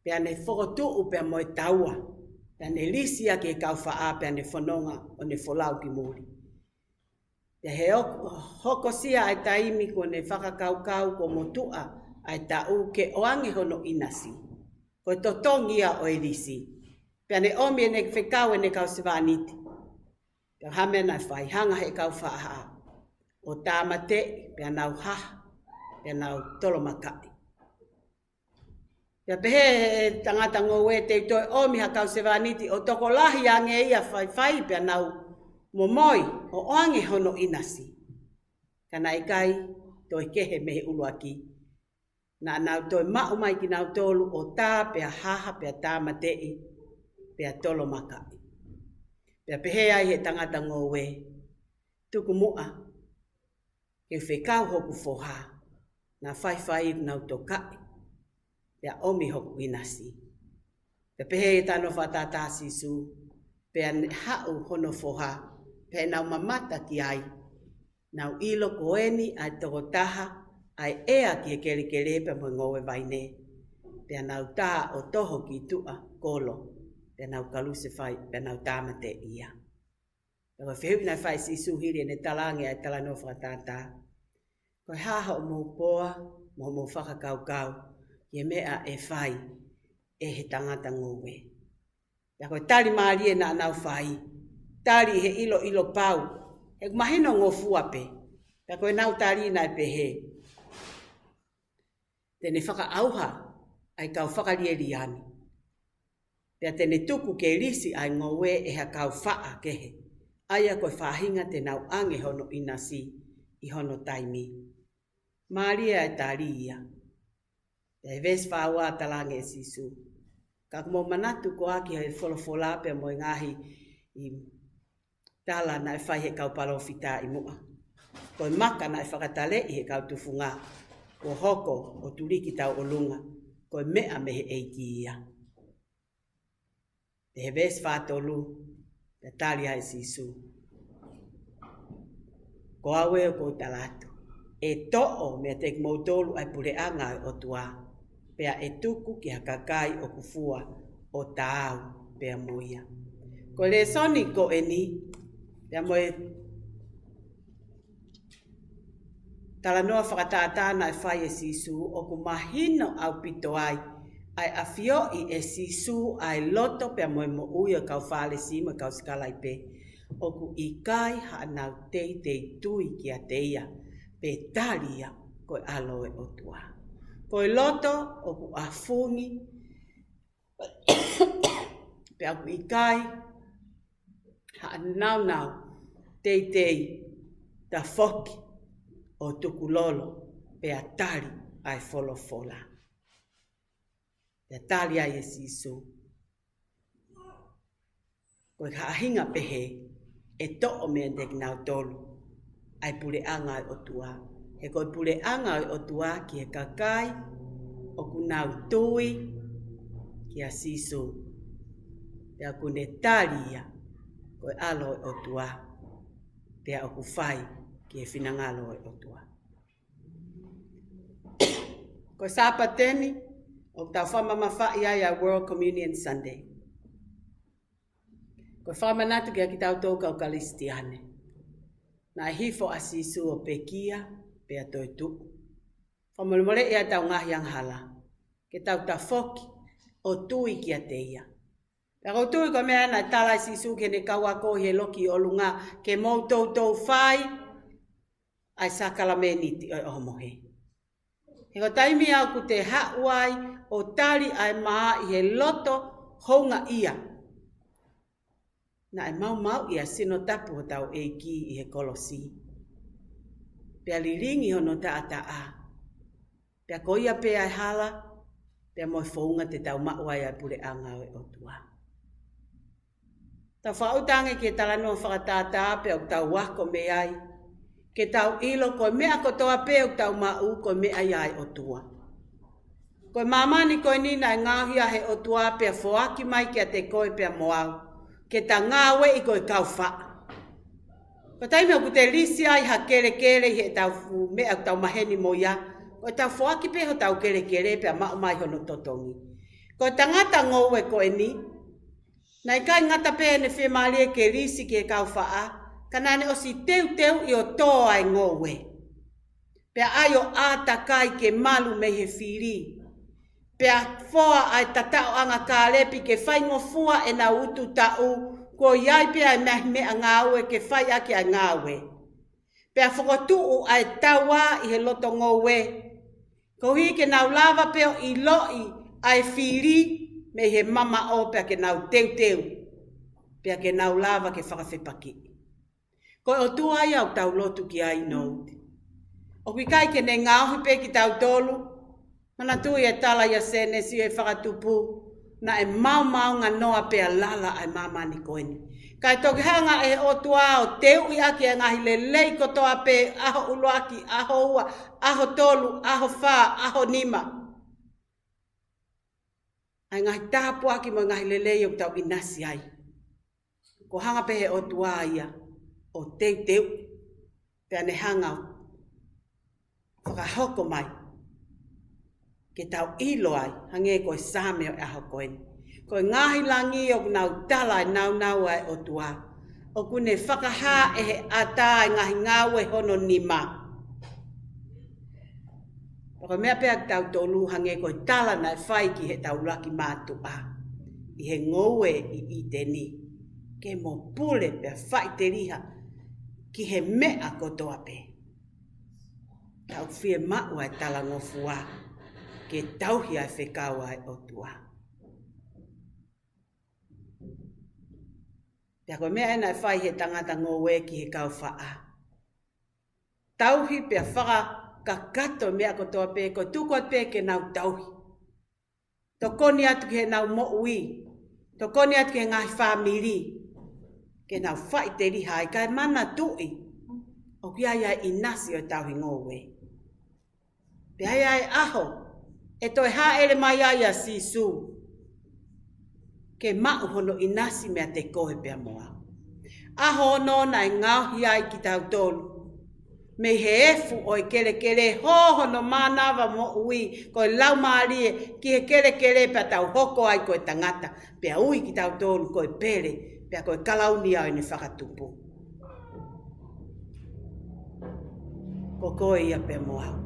pea ne fokotuʻu pea mo e taua, pea ne lisi ia ki he kaufaʻa, pea ne fononga ʻo ne folau ki muli. Pea he ʻoku hokosia ʻa e taimi kuo ne fakakaukau kuo motuʻa ʻa e taʻu ke ʻoange hono ʻinasi. Ko e totongi ia ʻo e lisi. Pea ne ʻomi ʻene fekau ʻene kau sevāniti. Pea hā meʻa naʻe fai, hanga he kaufaʻa ʻo tāmateʻi, pea nau haha, pea nau tolomakaʻi. Pea pehē he tangata ngoue, te u toe ʻomi ha kau sevāniti ʻo tokolahi ange ia faifai pea nau momoi ʻo ʻoange hono ʻinasi. Ka naʻe ʻikai toe kehe mei he ʻuluaki. Naʻa nau toe maʻu mai kinautolu ʻo tā pea haha pea tāmateʻi pea tolomakaʻi. Pea pehē ai he tangata ngoue, tuku muʻa ke u fekau hoku foha, naʻa faifai ʻoku nau tokaʻi, pea ʻomi hoku ʻinasi. Pea pehē he talanoa fakatātā ʻa Sīsū, pea ne haʻu hono foha, pea nau mamata ki ai, nau ʻilo ko eni ʻa e tokotaha ʻa e ʻea ki he kelekele pea mo e ngoue vaine, pea nau tā ʻo toho ki tuʻa kolo, pea nau kalusefai, pea nau tāmateʻi ia. Pea ko e fehuʻi naʻe fai ʻe Sīsū hili ʻene talaange ʻa e talanoa fakatātā, ko e hā hoʻomou poa mo hoʻomou fakakaukau ki he meʻa ʻe fai ʻe he tangata ngoue? Pea ko e tali mālie naʻa nau fai, tali he ʻiloʻilo pau, he ʻoku mahino ngofua pē. Pea ko ʻenau tali naʻe pehē, te ne fakaʻauha ʻa e kau fakalielia ni, pea te ne tuku ke lisi ʻa e ngoue ʻe ha kaufaʻa kehe, ʻa ia ko e faʻahinga te nau ʻange hono ʻinasi ʻi hono taimi. Mālie ʻa e tali ia. Pea he veesi fā ua talaange ʻe Sīsū, ka ʻoku mou manatu koā ki he folofola pea mo e ngaahi ʻi tala naʻe fai he kau palōfita ʻi muʻa, ko e maka naʻe fakataleʻi he kau tufunga, kuo hoko ʻo tuliki tauʻolunga, ko e meʻa mei he ʻEiki ia. Pea he veesi fā tolu, pea tali ai ʻe Sīsū, ko au ē ʻoku ou tala atu, ʻe toʻo meiate kimoutolu ʻa e puleʻanga ʻo e ʻOtua, pea ʻe tuku ki ha kakai ʻoku fua ʻo taau pea mo ia. Ko e lēsoni ko eni, pea mo e talanoa fakatātā naʻe fai ʻe Sīsū, ʻoku mahino ʻaupito ai ʻa e ʻafioʻi ʻe Sīsū ʻa e loto pea mo e moʻui ʻo e kau Fālesi mo e kau sikalaipe, ʻoku ʻikai haʻanau teitei tui kiate ia, pe tali ia ko e ʻAlo ʻo e ʻOtua. Ko e loto ʻoku ʻafungi, pea ʻoku ʻikai haʻanau teitei tafoki ʻo tukulolo pea tali ʻa e folofola. Pea tali ai ʻe Sīsū, ko e faʻahinga pehē ʻe toʻo meiate kinautolu ʻa e puleʻanga ʻo e ʻOtua. He ko e puleʻanga ʻo e ʻOtua ki he kakai ʻoku nau tui kia Sīsū, pea ʻoku ne tali ia ko e ʻAlo ʻo e ʻOtua, pea ʻoku fai ki he finangalo ʻo e ʻOtua. Ko e Sāpate ni, ʻoku tau fakamamafaʻi ai ʻa e World Communion Sunday. Ko e fakamanatu kiate kitautolu kau Kalisitiane, naʻe hifo ʻa Sīsū ʻo pekia, pea toetuʻu. Fakamolemoleʻi ʻetau ngaahi angahala, ke tau tafoki ʻo tui kiate ia. Pea ʻoku ou tui ko e meʻa naʻe tala ʻe Sīsū ki heʻene kau ako ʻi he loki ʻi ʻolunga, ke mou toutou fai ʻa e sākalamēniti ʻo e ʻohomohe. He ko e taimi ʻoku te haʻu ai ʻo tali ʻa e mā ʻi he loto houngaʻia, naʻe maumauʻi ʻa e sino tapu hotau ʻEiki ʻi he kolosi, pea lilingi hono taʻataʻa. Pea ko ia pē ʻa e hala, pea mo e founga te tau maʻu ai ʻa e puleʻanga ʻo e ʻOtua. Tau fakaʻuta ange ki he talanoa fakatātā pea ʻoku tau ako mei ai, ke tau ʻilo ko e meʻa kotoa pē ʻoku tau maʻu ko e meʻa ia ʻa e ʻOtua. Ko e māmani ko eni naʻe ngaohi ʻe he ʻOtua pea foaki mai kiate koe pea mo au, ke ta ngāueʻi ko e kau faʻa. Ko e taimi ʻoku te lisi ai ha kelekele ʻi heʻetau fu-, meʻa ʻoku tau maheni mo ia, ko ʻetau foaki pē hotau kelekele pea maʻu mai hono totongi. Ko e tangata ngoue ko eni, naʻe ʻikai ngata pē ʻene fiemālie ke lisi ki he kau faʻa, ka naʻa ne ʻosi teuteuʻi ʻo tō ʻa e ngoue. Pea ʻai ʻo ʻātakai ke malu mei he fili. Pea foa ʻa e tataʻoʻanga kālepi ke faingofua ʻenau ututaʻu, kuo ʻi ai pē ʻa e meʻa, meʻangāue ke fai ʻaki ʻa e ngāue. Pea fokotuʻu ʻa e taua ʻi he loto ngoue, koeʻuhi ke nau lava pē ʻo ʻiloʻi ʻa e fili mei he mamaʻo pea ke nau teuteu, pea ke nau lava ke fakafepakiʻi. Ko e ʻOtua ia ʻoku tau lotu ki ai ʻi Nouti. ʻOku ʻikai ke ne ngaohi pē kitautolu, manatuʻi e tala ʻia Sēnesi ʻo e fakatupu, naʻe maomaonganoa pea lala ʻa e māmani ko eni. Kae toki hanga ʻe he ʻOtua ʻo teuʻi ʻaki e ngaahi lelei kotoa pē, ʻaho ʻuluaki, ʻaho ua, ʻaho tolu, ʻaho fā, ʻaho nima. ʻA e ngaahi tāpuaki mo e ngaahi lelei ʻoku tau ʻinasi ai. Ko e hanga pē he ʻOtua ia ʻo teuteu, pea ne hanga ʻo fakahoko mai ke tau ʻilo ai, hangē ko e Saame ʻo e ʻaho ko eni. Ko e ngaahi langi ʻoku nau tala e nāunau ʻa e ʻOtua, ʻoku ne fakahā ʻe he ʻatā e ngaahi ngāue hono nima. Pea ko e meʻa pē ʻa kitautolu, hangē ko e tala naʻe fai ki heʻetau ʻuluaki mātuʻa ʻi he ngoue ʻi ʻĪteni, ke mo pule pea faʻiteliha ki he meʻa kotoa pē. Tau fiemaʻu ʻa e talangofua ke tauhi ʻa e fekau ʻa e ʻOtua. Pea ko e meʻa ē naʻe fai he tangata ngoue ki he kau faʻa. Tauhi pea fakakakato meʻa kotoa pē, ko e tuku atu pē ke nau tauhi. Tokoni atu ki heʻenau moʻui. Tokoni atu ki he ngaahi fāmili. Ke nau faʻiteliha ai, kae manatuʻi ʻoku ʻi ai ʻa e ʻinasi ʻo e tauhi ngoue. Pea ʻe ʻi ai e ʻaho ʻe toe hāʻele mai ai ʻa Sīsū ke maʻu hono ʻinasi meiate koe pea mo au. ʻAho ono naʻe ngaohi ai kitautolu mei he efu ʻo e kelekele, hō hono mānava moʻui, ko e laumālie, ki he kelekele pea tau hoko ai ko e tangata. Pea ui kitautolu ko e pele, pea ko e kalauni ia ʻo ʻene fakatupu. Ko koe ia pea mo au.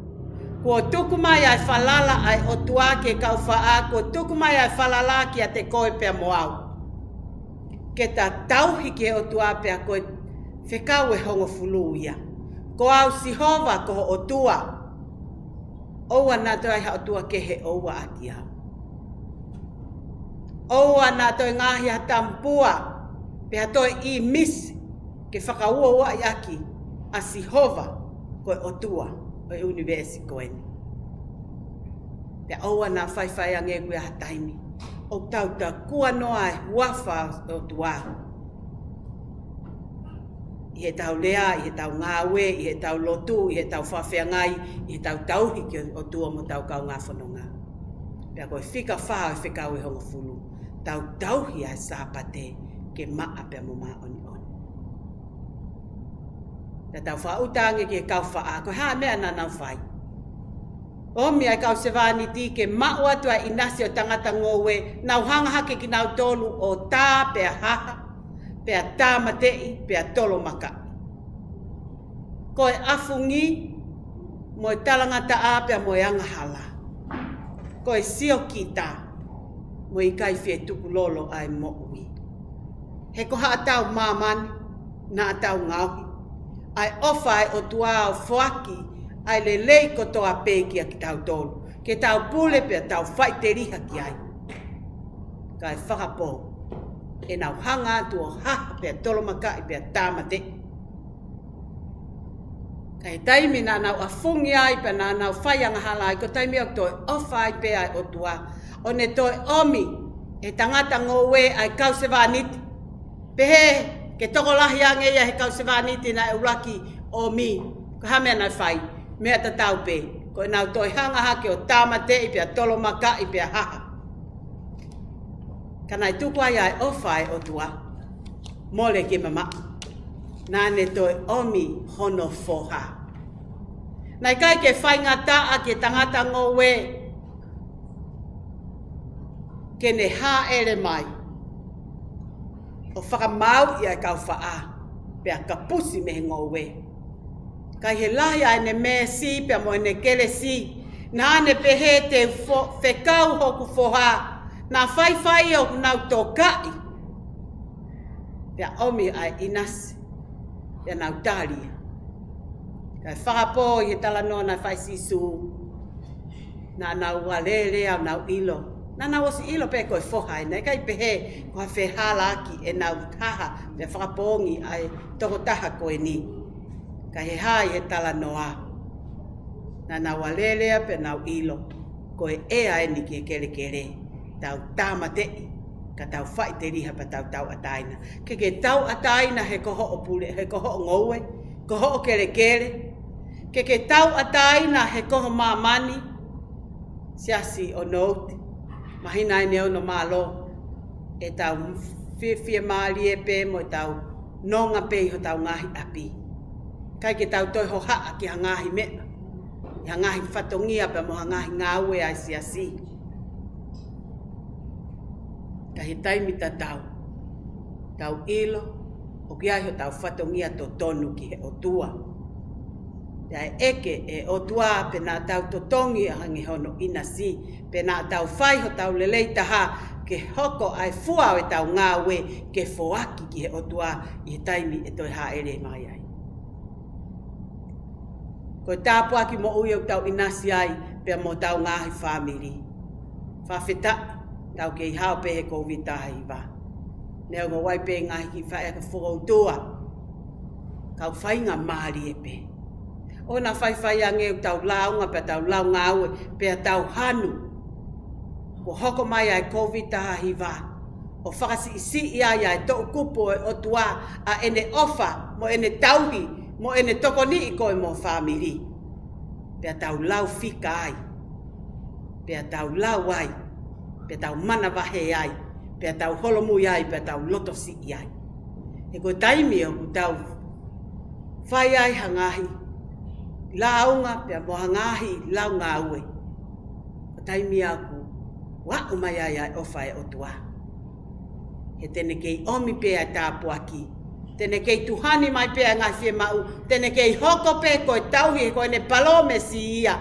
Kuo tuku mai ʻa e falala ʻa e ʻOtua ki he kau faʻa, kuo tuku mai ʻa e falala kiate koe pea mo au. Ke ta tauhi ki he ʻOtua pea ko e fekau ʻe hongofulu ia. Ko au Sihova ko ho ʻOtua. ʻOua naʻa toe ʻi ai ha ʻotua kehe ʻoua ʻaki au. ʻOua naʻa toe ngaohi ha tamapua, pe ha toe ʻīmisi, ke fakauouaʻi ʻaki ʻa Sihova ko e ʻOtua ʻo e ʻunivēsi ko eni. Pea ʻoua naʻa faifai ange kuo ʻi ai ha taimi ʻoku tau takuanoa e huafa ʻo e ʻOtua ʻi heʻetau lea, ʻi heʻetau ngāue, ʻi heʻetau lotu, ʻi heʻetau fakafeangai, ʻi heʻetau tauhi ki he ʻOtua mo hotau kaungā fononga. Pea ko e fika fā ʻo e fekau ʻe hongofulu, tau tauhi ʻa e Sāpate ke maʻa pea mo māʻoniʻoni. Pea tau fakaʻuta ange ki he kau faʻa, ko e hā e meʻa naʻa nau fai? ʻOmi ʻa e kau sevāniti ke maʻu atu ʻa e ʻinasi ʻo e tangata ngoue, nau hanga hake kinautolu ʻo tā pea haha, pea tāmateʻi, pea tolomakaʻi. Ko e ʻafungi, mo e talangataʻa pea mo e angahala. ko e siokita, mo e ʻikai fie tukulolo ʻa e moʻui. He ko haʻatau māmani, naʻa tau ngaohi ʻa e ʻofa ʻa e ʻOtua ʻo foaki ʻa e lelei kotoa pē kiate kitautolu, ke tau pule pea tau faʻiteliha ki ai. Kae fakapō, ʻenau hanga atu ʻo haha pea tolomakaʻi pea tāmateʻi. Ka ʻi he taimi naʻa nau ʻafungi ai pea naʻa nau fai angahala ai, ko e taimi ʻoku toe ʻofa ai pē ʻa e ʻOtua, ʻo ne toe ʻomi ʻe he tangata ngoue ʻa e kau sevāniti. Pehē ke tokolahi ange ia he kau sevāniti naʻe ʻuluaki ʻomi. Ko e hā e meʻa naʻe fai? Meʻa tatau pē. Ko ʻenau toe hanga hake ʻo tāmateʻi pea tolomakaʻi pea haha. Ka naʻe tuku ai ʻa e ʻofa ʻa e ʻOtua. Mole ke mamaʻo. Naʻa ne toe ʻomi hono foha. Naʻe ʻikai ke faingataʻa ki he tangata ngoue ke ne hāʻele mai ʻo fakamāuʻi ʻa e kau faʻa, pea kapusi mei he ngoue. Ka ʻi he lahi ʻa ʻene meesi pea mo ʻene kelesi, naʻa ne pehē, te u fo-, fekau hoku foha, naʻa faifai ʻoku nau tokaʻi. Pea ʻomi ʻa e ʻinasi, pea nau tali. Kae fakapō ʻi he talanoa naʻe fai ʻe Sīsū, naʻa nau alēlea ʻo nau ʻilo. Naʻa nau ʻosi ʻilo pē ko e foha eni, naʻe ʻikai pehē ko ha fehālaaki ʻenau haha pea fakapoongi ʻa e tokotaha ko eni. Ka ʻi he hā ʻi he talanoa, naʻa nau alēlea pea nau ʻilo, ko e ʻea eni ki he kelekele, tau tāmateʻi, ka tau faʻiteliha pea tau tauʻatāina. Ke ke tauʻatāina he ko hoʻo pule, he ko hoʻo ngoue, ko hoʻo kelekele. Ke ke tauʻatāina he ko ho māmani, siasi ʻo Nouti. Māhina eni ʻo e ono mālō, ʻetau fie-, fiemālie pē mo ʻetau nonga pē ʻi hotau ngaahi ʻapi. ʻIkai ke tau toe hohaʻa ki ha ngaahi meʻa, ʻi ha ngaahi fatongia pea mo ha ngaahi ngāue ʻa e siasi. Ka ʻi he taimi tatau, tau ʻilo ʻoku ʻi ai hotau fatongia totonu ki he ʻOtua. Pea ʻe ʻeke ʻe he ʻOtua pe naʻa tau totongi ʻo hangē hono ʻinasi, pe naʻa tau fai hotau lelei taha ke hoko ʻa e fua ʻo ʻetau ngāue ke foaki ki he ʻOtua ʻi he taimi ʻe toe hāʻele mai ai. Ko e tāpuaki moʻui ʻoku tau ʻinasi ai pea mo hotau ngaahi fāmili. Fakafetaʻi, tau kei hao pē he Kōviti taha hiva. Neongo ʻoku ʻi ai pē ngaahi kiʻi faʻahinga fakautua, ka ʻoku faingamālie pē. ʻOua naʻa faifai ange ʻoku tau lāunga pea tau lau ngāue pea tau hanu kuo hoko mai ʻa e Kōviti taha hiva, ʻo fakasiʻisiʻi ai ʻa e toʻukupu ʻo e ʻOtua, ʻa ʻene ʻofa, mo ʻene tauhi, mo ʻene tokoniʻi koe mo ho fāmili. Pea tau lau fika ai, pea tau lau ai, pea tau manavahē ai, pea tau holomui ai, pea tau lotosiʻi ai. He ko e taimi ʻoku tau fai ai ha ngaahi lāunga pea mo ha ngaahi lau ngāue, ko e taimi ʻoku aʻu mai ai ʻa e ʻofa ʻa e ʻOtua. He te ne kei ʻomi pē ʻa e tāpuaki, te ne kei tuhani mai pē ʻa e ngaahi fiemaʻu, te ne kei hoko pē ko e tauhi, he ko ʻene palōmesi ia.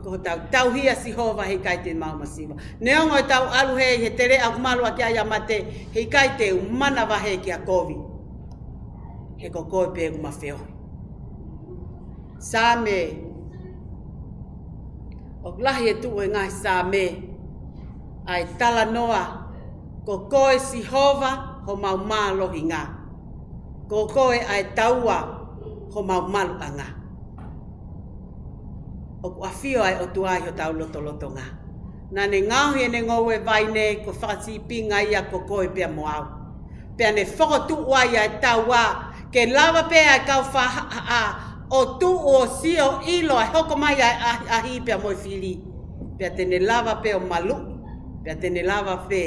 Ko hotau tauhi ʻa Sihova heʻikai te mau masiva. Neongo ʻetau ʻalu hē ʻi he teleʻa ʻoku malu ʻaki ai ʻa mate, heʻikai te u manavahē ki ha kovi. He ko koe pē ʻoku ma feohi. Saame, ʻoku lahi e tuʻu ʻi he ngaahi Saame ʻa e talanoa, ko koe Sihova homau mālohinga, ko koe ʻa e taua homau maluʻanga. ʻOku ʻafio ʻa e ʻOtua ʻi hotau lotolotonga. Naʻa ne ngaohi ʻene ngoue vaine ko e fakasīpinga ia ko koe pea mo au. Pea ne fokotuʻu ai ʻa e taua ke lava pē ʻa e kau faʻa ʻo tuʻu ʻo sio ʻilo ʻa e hoko mai ʻa e ʻahiʻahi pea mo e fili. Pea te ne lava pē ʻo maluʻi, pea te ne lava pē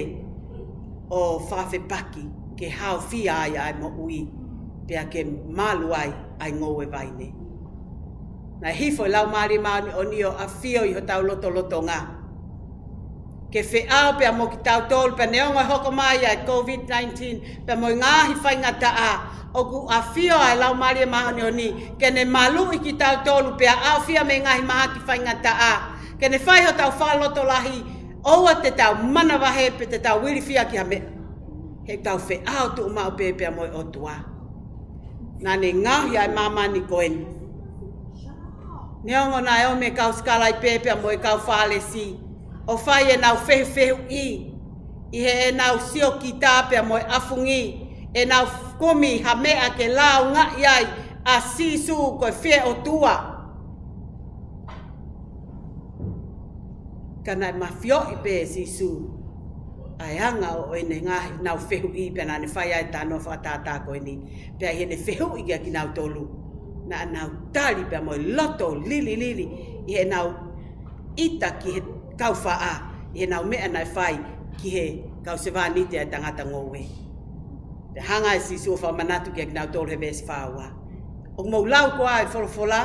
ʻo fakafepaki ke haofia ai ʻa e moʻui, pea ke malu ai ʻa e ngoue vaine. Naʻe hifo e Laumālie Māʻoniʻoni ʻo ʻafio ʻi hotau lotolotonga ke feʻao pea mo kitautolu, pea neongo e hoko mai ʻa e Kōviti nineteen pea mo e ngaahi faingataʻa, ʻoku ʻafio ʻa e Laumālie Māʻoniʻoni ke ne maluʻi kitautolu pea ʻaofia mei he ngaahi mahaki faingataʻa, Ke ne fai hotau fakalotolahi, ʻoua te tau manavahē pe te tau ilifia ki ha meʻa. He tau feʻao tuʻumaʻu pē pea mo e ʻOtua. Naʻa ne ngaohi ʻa e māmani ko eni. Neongo naʻe ʻomi e kau sikalaipe pea mo e kau Fālesi ʻo fai ʻenau fehufehuʻi ʻi heʻenau siokita pea mo e ʻafungi, ʻenau kumi ha meʻa ke lāungaʻi ai ʻa Sīsū ko e fie ʻOtua. Ka naʻe mafioʻi pē ʻe Sīsū ʻa e anga ʻo ʻene ngaahi nau fehuʻi pea naʻa ne fai ai e talanoa fakatātā ko eni. Pea ʻi heʻene fehuʻi kia kinautolu, naʻa nau tali pea mo e loto lililili ʻi heʻenau ʻita ki he kau faʻa, ʻi heʻenau meʻa naʻe fai ki he kau sevāniti ʻa e tangata ngoue. Pea hanga ʻe Sīsū ʻo fakamanatu kia kinautolu he veesi fā ua. ʻOku mou lau koā e folofola?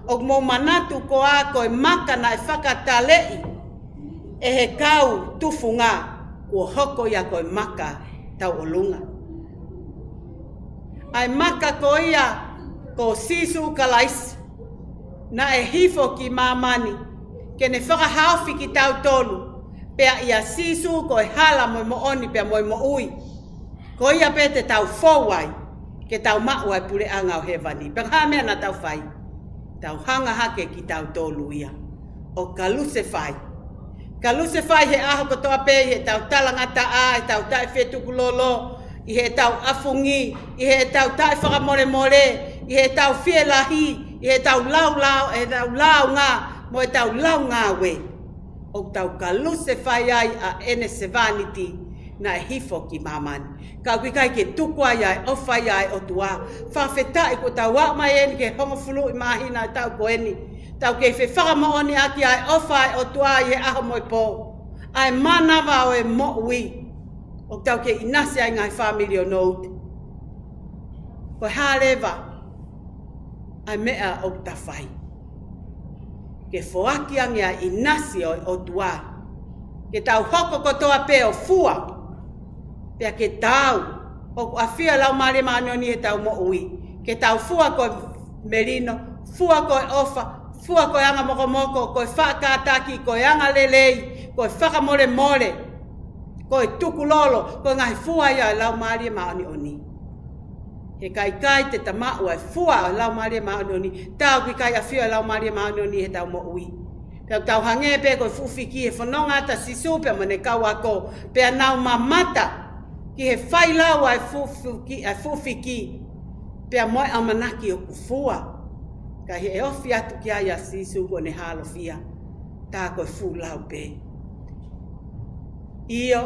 ʻOku mou manatu koā ko e maka naʻe fakataleʻi ʻe he kau tufunga kuo hoko ia ko e maka tauʻolunga? ʻA e maka ko ia ko Sīsū Kalaisi naʻe hifo ki māmani ke ne fakahaofi kitautolu, pea ʻia Sīsū ko e hala mo e moʻoni pea mo e moʻui. Ko ia pē te tau fou ai ke tau maʻu ʻa e puleʻanga ʻo hēvani. Pea ko e hā e meʻa naʻa tau fai? Tau hanga hake kitautolu ia ʻo kalusefai. Kalusefai he ʻaho kotoa pē ʻi heʻetau talangataʻa, ʻetau taʻefetukulolo, ʻi heʻetau ʻafungi, ʻi heʻetau taʻefakamolemole, ʻi heʻetau fielahi, ʻi heʻetau laulau, ʻetau lāunga mo ʻetau laungāue. ʻOku tau kalusefai ai ʻa ʻene sevāniti naʻe hifo ki māmani. Ka ʻoku ʻikai ke tuku ai ʻa e ʻofa ia ʻa e ʻOtua. Fakafetaʻi kuo tau aʻu mai eni ki he hongofulu ʻi māhina ʻo e taʻu ko eni. Tau kei fefakamoʻoniʻaki ʻa e ʻofa ʻa e ʻOtua ʻi he ʻaho mo e pō. ʻA e mānava ʻo e moʻui. ʻOku tau kei ʻinasi ai ngaahi fāmili ʻo nouti. Ko e hā leva ʻa e meʻa ʻoku ta fai ke foaki ange ʻa e ʻinasi ʻo e ʻOtua. Ke tau hoko kotoa pē ʻo fua, pea ke tau, ʻoku ʻafio e Laumālie Māʻoniʻoni ʻi heʻetau moʻui. Ke tau fua ko e melino, fua ko e ʻofa, fua ko e anga mokomoko, ko e faʻa kātaki, ko e anga lelei, ko e fakamolemole, ko e tukulolo, ko e ngaahi fua ia ʻo e Laumālie Māʻoniʻoni. He ka ʻikai te ta maʻu ʻa e fua ʻo e Laumālie Māʻoniʻoni, tā ʻoku ʻikai ʻafio e Laumālie Māʻoniʻoni ʻi heʻetau moʻui. Pea tau hangē pē ko e fuʻu fiki he fononga atu ʻa Sīsū pea mo ʻene kau ako, pea nau mamata ki he failau ʻa e fuʻu fiki, ʻa e fuʻu fiki, pea mo e ʻamanaki ʻoku fua. Ka ʻi heʻene ofi atu ki ai ʻa Sīsū kuo ne hālofia, tā ko e fuʻu lau pē. ʻIo,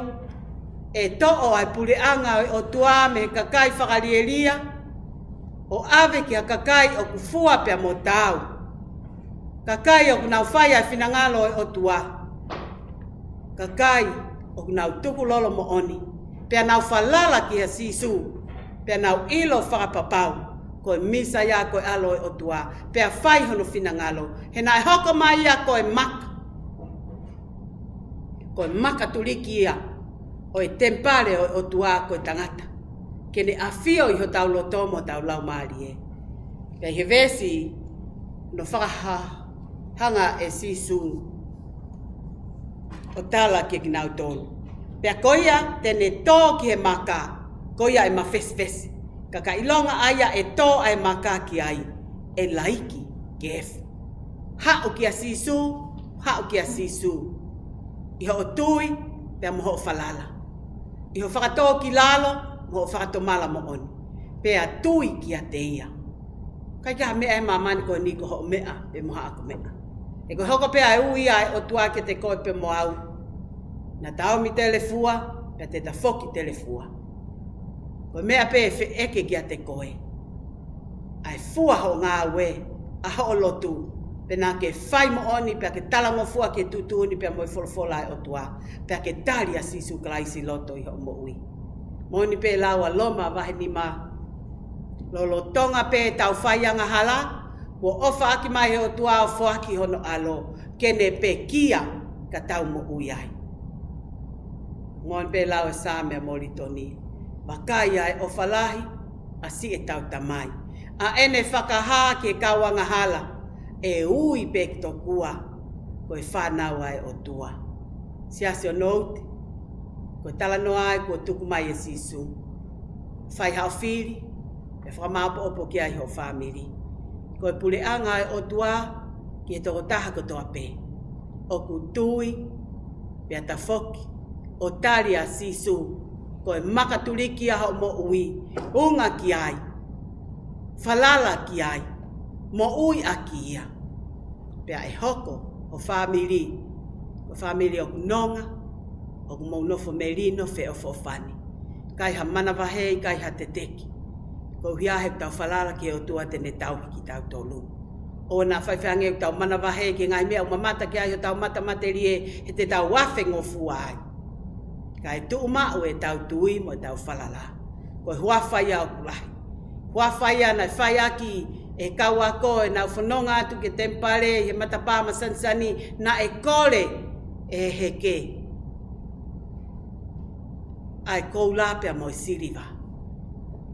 ʻe toʻo ʻa e puleʻanga ʻo e ʻOtua mei he kakai fakalielia, ʻo ʻave ki ha kakai ʻoku fua pea mo taau. Kakai ʻoku nau fai ʻa e finangalo ʻo e ʻOtua. Kakai ʻoku nau tukulolo moʻoni, pea nau falala kia Sīsū, pea nau ʻilo fakapapau ko e Mīsaia ko e ʻAlo ʻo e ʻOtua, pea fai hono finangalo. He naʻe hoko mai ia ko e maka. Ko e maka tuliki ia ʻo e temipale ʻo e ʻOtua ko e tangata, ke ne ʻafio ʻi hotau loto mo hotau laumālie. Pea ʻi he veesi, naʻe fakahā, hanga ʻe Sīsū ʻo tala kia kinautolu. Pea ko ia te ne tō ki he maka, ko ia ʻe mafesifesi. Ka ka ʻilonga ʻa ia ʻe tō ʻa e maka ki ai, ʻe laiki ke efu. Haʻu kia Sīsū, haʻu kia Sīsū. ʻI hoʻo tui, pea mo hoʻo falala. ʻI hoʻo fakatōkilalo, mo hoʻo fakatomala moʻoni. Pea tui kiate ia. ʻIkai ke ʻi ai ha meʻa ʻi māmani ko eni ko hoʻo meʻa, pe mo haʻaku meʻa. He ko e hoko pē ʻa e ui ʻa e ʻOtua kiate koe pe mo au, naʻa ta ōmi telefua, pea te ta foki telefua. Ko e meʻa pē ʻe feʻeke kiate koe ʻa e fua hoʻo ngāue, ʻa hoʻo lotu, pea naʻa ke fai moʻoni, pea ke talangofua ki he tuʻutuʻuni pea mo e folofola ʻa e ʻOtua, pea ke tali ʻa Sīsū Kalaisi ʻi loto ʻi hoʻo moʻui. Moʻoni pē lau ʻa Loma vahe nima, lolotonga pē ʻetau fai angahala, kuo ʻofaʻaki mai ʻe he ʻOtua ʻo foaki hono ʻAlo, ke ne pekia ka tau moʻui ai. Moʻoni pē lau ʻa e Saame ʻa Molitoni, vakai ʻa e ʻofa lahi ʻa siʻetau Tamai, ʻa ʻene fakahā ki he kau angahala, ʻe ui pē tokua ko e fānau ʻa e ʻOtua. Siasi ʻo Nouti, ko e talanoa ē kuo tuku mai ʻe Sīsū. Fai haʻo fili, ʻe fakamāʻopoʻopo ki ai hoʻo fāmili. Ko e puleʻanga ʻa e ʻOtua ki he tokotaha kotoa pē ʻoku tui, pea tafoki ʻo tali ʻa Sīsū ko e makatuliki ʻa hoʻo moʻui, unga ki ai, falala ki ai, moʻui ʻaki ia. Pea ʻe hoko ho fāmili ko e fāmili ʻoku nonga, ʻoku mou nofo melino, feʻofoʻofani. ʻIkai ha manavahē, ʻikai ha teteki. Koeʻuhi he ʻoku tau falala ki he ʻOtua te ne tauhi kitautolu. ʻOua naʻa faifai ange ʻoku tau manavahē ki he ngaahi meʻa ʻoku mamata ki ai hotau mata matelie, he te tau afe ngofua ai. Kae tuʻu maʻu ʻetau tui mo ʻetau falala. Ko e huafa ia ʻoku lahi. Huafa ia naʻe fai ʻaki ʻe he kau ako ʻenau fononga atu ki he temipale ʻi he matapā masanisani, naʻe kole ʻe he heke ʻa e koula pea mo e siliva,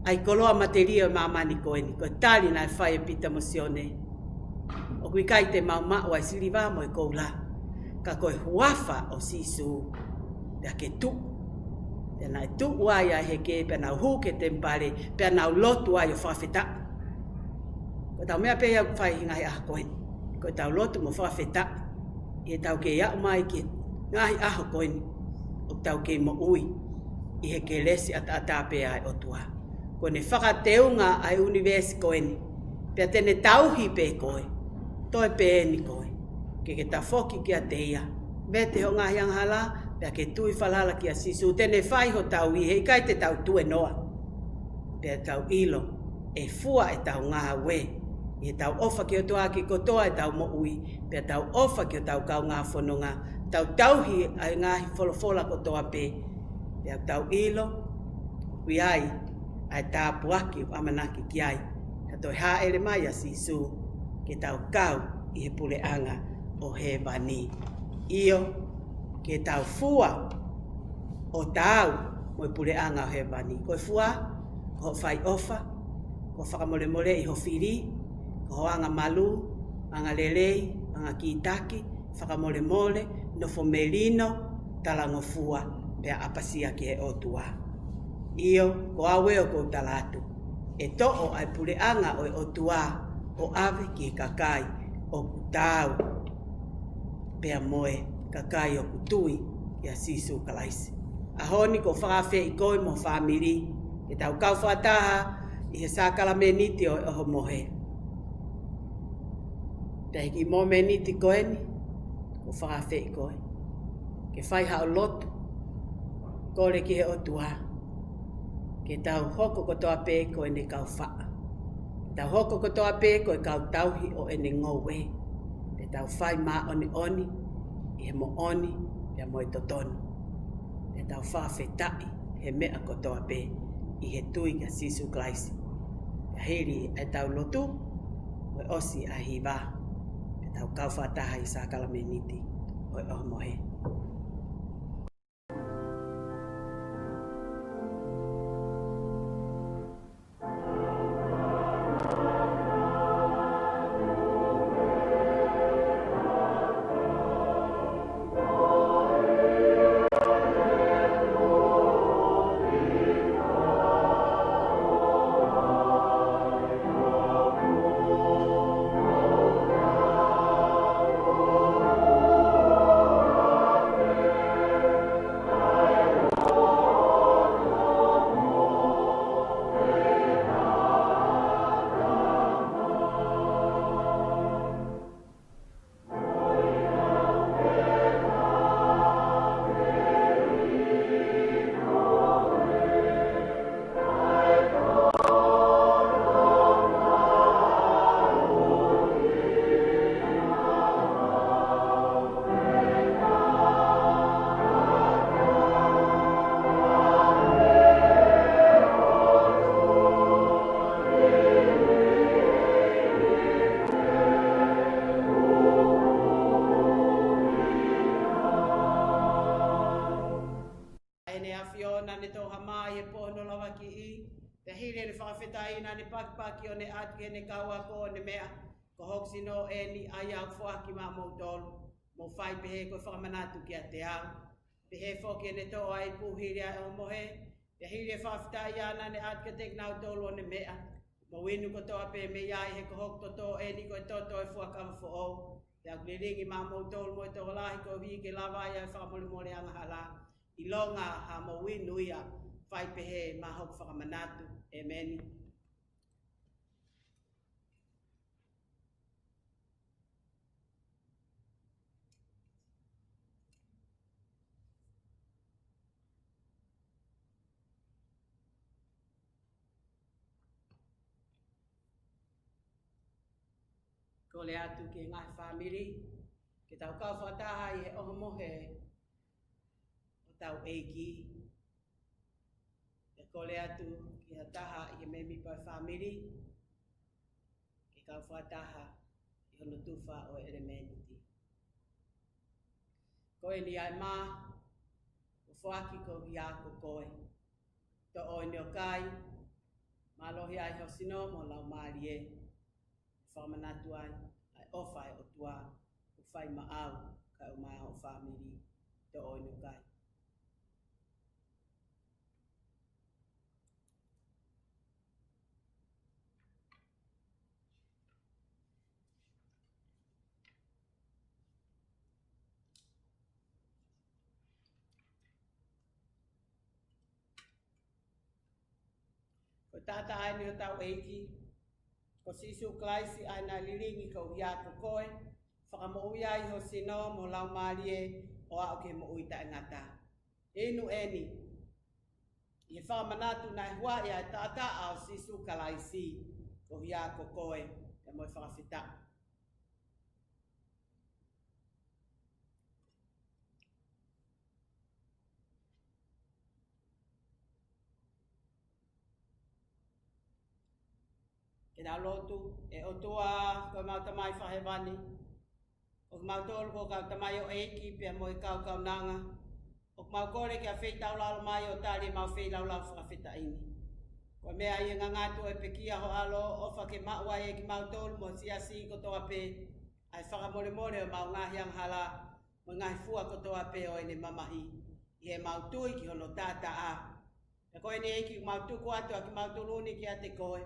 ʻa e koloa matelie ʻo e māmani ko eni. Ko e tali naʻe fai ʻe Pita mo Sione, ʻoku ʻikai te mau maʻu ʻa e siliva mo e koula, ka ko e huafa ʻo Sīsū, pea ke tuʻu. Pea naʻe tuʻu ai ʻa e heke, pea nau hū ki he temipale, pea nau lotu ai ʻo fakafetaʻi. Ko ʻetau meʻa pē ia ʻoku fai he ngaahi ʻaho ko eni. Ko ʻetau lotu mo fakafetaʻi ʻi heʻetau kei aʻu mai ki he ngaahi ʻaho ko eni ʻoku tau kei moʻui ʻi he kelesi ʻataʻatā pē ʻa e ʻOtua. Kuo ne fakateunga ʻa e ʻunivēsi ko eni, pea te ne tauhi pē koe. Toe pē eni koe ke ke tafoki kiate ia, vete hoʻo ngaahi angahala, pea ke tui falala kia Sīsū, te ne fai hotau ʻi he ʻikai te tau tuenoa. Pea tau ʻilo ʻe fua ʻetau ngāue ʻi heʻetau ʻofa ki he ʻOtua ʻaki kotoa ʻetau moʻui, pea tau ʻofa ki hotau kaungā fononga, tau tauhi ʻa e ngaahi folofola kotoa pē, pea tau ʻilo ʻoku ʻi ai ʻa e tāpuaki ʻoku ʻamanaki ki ai ha toe hāʻele mai ʻa Sīsū, ke tau kau ʻi he puleʻanga ʻo hēvani. ʻIo, ke tau fua ʻo taau mo e puleʻanga ʻo hēvani. Ko e fua, ko hoʻo fai ʻofa, ko e fakamolemoleʻi ho fili, ko hoʻo anga malū, anga lelei, anga kītaki, fakamolemole, nofo melino, talangofua, pea ʻapasia ki he ʻOtua. ʻIo, ko au ē ʻoku ou tala atu, ʻe toʻo ʻa e puleʻanga ʻo e ʻOtua ʻo ʻave ki he kakai ʻoku taau, pea mo e kakai ʻoku tui kia Sīsū Kalaisi. ʻAho ni ʻoku ou fakaafeʻi koe mo ho fāmili ke tau kau fakataha ʻi he sākalameniti ʻo e ʻohomohe. Pea ʻi he kiʻi momeniti ko eni, ʻoku ou fakaafeʻi koe ke fai haʻo lotu, kole ki he ʻOtua ke tau hoko kotoa pē ko ʻene kau faʻa, ke tau hoko kotoa pē ko e kau tauhi ʻo ʻene ngoue, ke tau fai māʻoniʻoni ʻi he moʻoni pea mo e totonu, ke tau fakafetaʻi he meʻa kotoa pē ʻi he tui kia Sīsū Kalaisi. Pea hili ʻetau lotu, ko e ʻosi ʻa e hiva, ke tau kau fakataha ʻi he sākalameniti ʻo e ʻohomohe. ʻEne ʻAfio naʻa ne toʻo hama ʻi he pō hono lavakiʻi, pea hili ʻene fakafetaʻi naʻa ne pakipaki ʻo ne ʻatu ki heʻene kau ako ʻo ne meʻa, ko hoku sino eni ʻa ia ʻoku foaki maʻamoutolu. Mou fai pehē ko e fakamanatu kiate au. Pehē foki ʻene toʻo ʻa e ipu hili ʻa e ʻohomohe, pea hili e fakafetaʻi ʻa ē naʻa ne ʻatu kiate kinautolu ʻo ne meʻa, mou inu kotoa pē mei ai, he ko hoku toto eni ko e toto ʻo e fuakava foʻou, pea ʻoku lilingi maʻamoutolu mo e tokolahi koeʻuhi ke lava ai ʻa e fakamolemole angahala. ʻIlonga haʻamou inu ia, fai pehē maʻa hoku fakamanatu. ʻEmeni. Kole atu ki he ngaahi fāmili ke tau kau fakataha ʻi he ʻohomohe ʻo hotau ʻEiki. ʻE kole atu ki ha taha ʻi he mēmipa ʻo e fāmili ke kau fakataha ʻi hono tufa ʻo e ʻelemēniti. Ko eni ʻa e mā kuo foaki koeʻuhi ko koe. Toʻo eni ʻo kai, mālohi ai ho sino mo laumālie. Fakamanatu ai ʻa e ʻofa ʻa e ʻOtua kuo fai maʻau kae ʻumaʻā hoʻo fāmili. Toʻo eni ʻo kai. Ko e taʻataʻa eni ʻo hotau ʻEiki, ko Sīsū Kalaisi ʻa ē naʻe lilingi koeʻuhi ko koe, fakamoʻui ai ho sino mo laumālie ʻo aʻu ki he moʻui taʻengata. Inu eni ʻi he fakamanatu naʻe huaʻi ʻa e taʻataʻa ʻo Sīsū Kalaisi koeʻuhi ko koe, pea mo e fakafetaʻi. Ke tau lotu. ʻE ʻOtua, ko homau Tamai Fakahēvani, ʻoku mau tolu ko e kau tamaioʻeiki pea mo e kau kaunanga. ʻOku mau kole ke ke feitaulalo mai ʻo tali ʻemau feilaulau fakafetaʻi ni. Ko e meʻa ʻi he ngangatu ʻo e pekia ho ʻAlo, ʻofa ke maʻu ai ʻe kimautolu mo e siasi kotoa pē ʻa e fakamolemole ʻo ʻemau ngaahi angahala mo e ngaahi fua kotoa pē ʻo ʻene mamahi, ʻi heʻemau tui ki hono taʻataʻa. Pea ko eni ʻEiki, ʻoku mau tuku atu ʻa kimautolu ni kiate koe,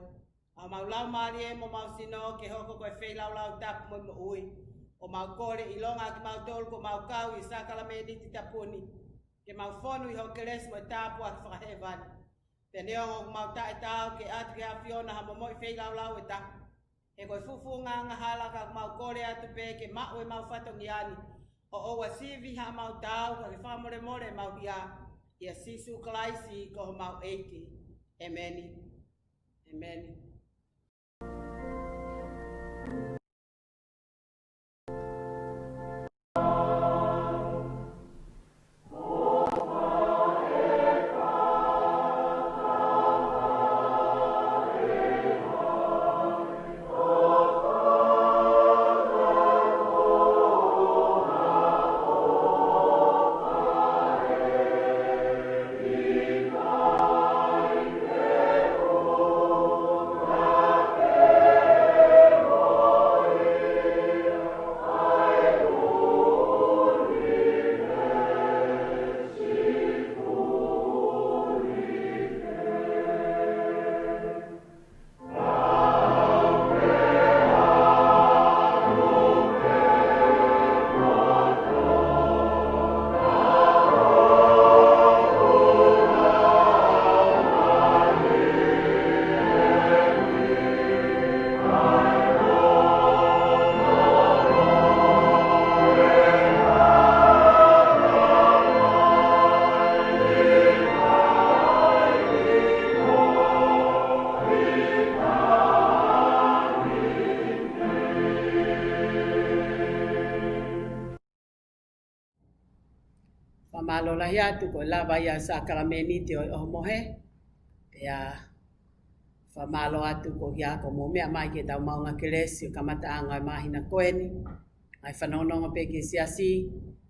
ʻa homau laumālie mo homau sino ke hoko ko e feilaulau tapu mo e moʻui. ʻOku mau kole ʻilonga ʻa kimautolu kuo mau kau ʻi he sākalamēniti tapu ni, ke mau fonu ʻi hoʻo kelesi mo e tāpuaki fakahēvani. Pea neongo ʻoku mau taʻetaau ke ʻatu ki he ʻAfiona ha momoʻi feilaulau ʻe taha, he ko e fufunga angahala, ka ʻoku mau kole atu pē ke maʻu ʻemau fatongia ni, ʻo ʻoua sivi haʻamau taau, ka ke fakamolemole ʻemau hia, ʻia Sīsū Kalaisi ko homau ʻEiki. ʻEmeni. ʻEmeni. Fakamālō lahi atu ko e lava ia ʻo e sākalamēniti ʻo e ʻohomohe. Pea fakamālō atu koeʻuhi ko hoʻomou meʻa mai ki heʻetau maʻunga kelesi ʻo e kamataʻanga ʻo e māhina ko eni. ʻA e fanongonongo pē ki he siasi,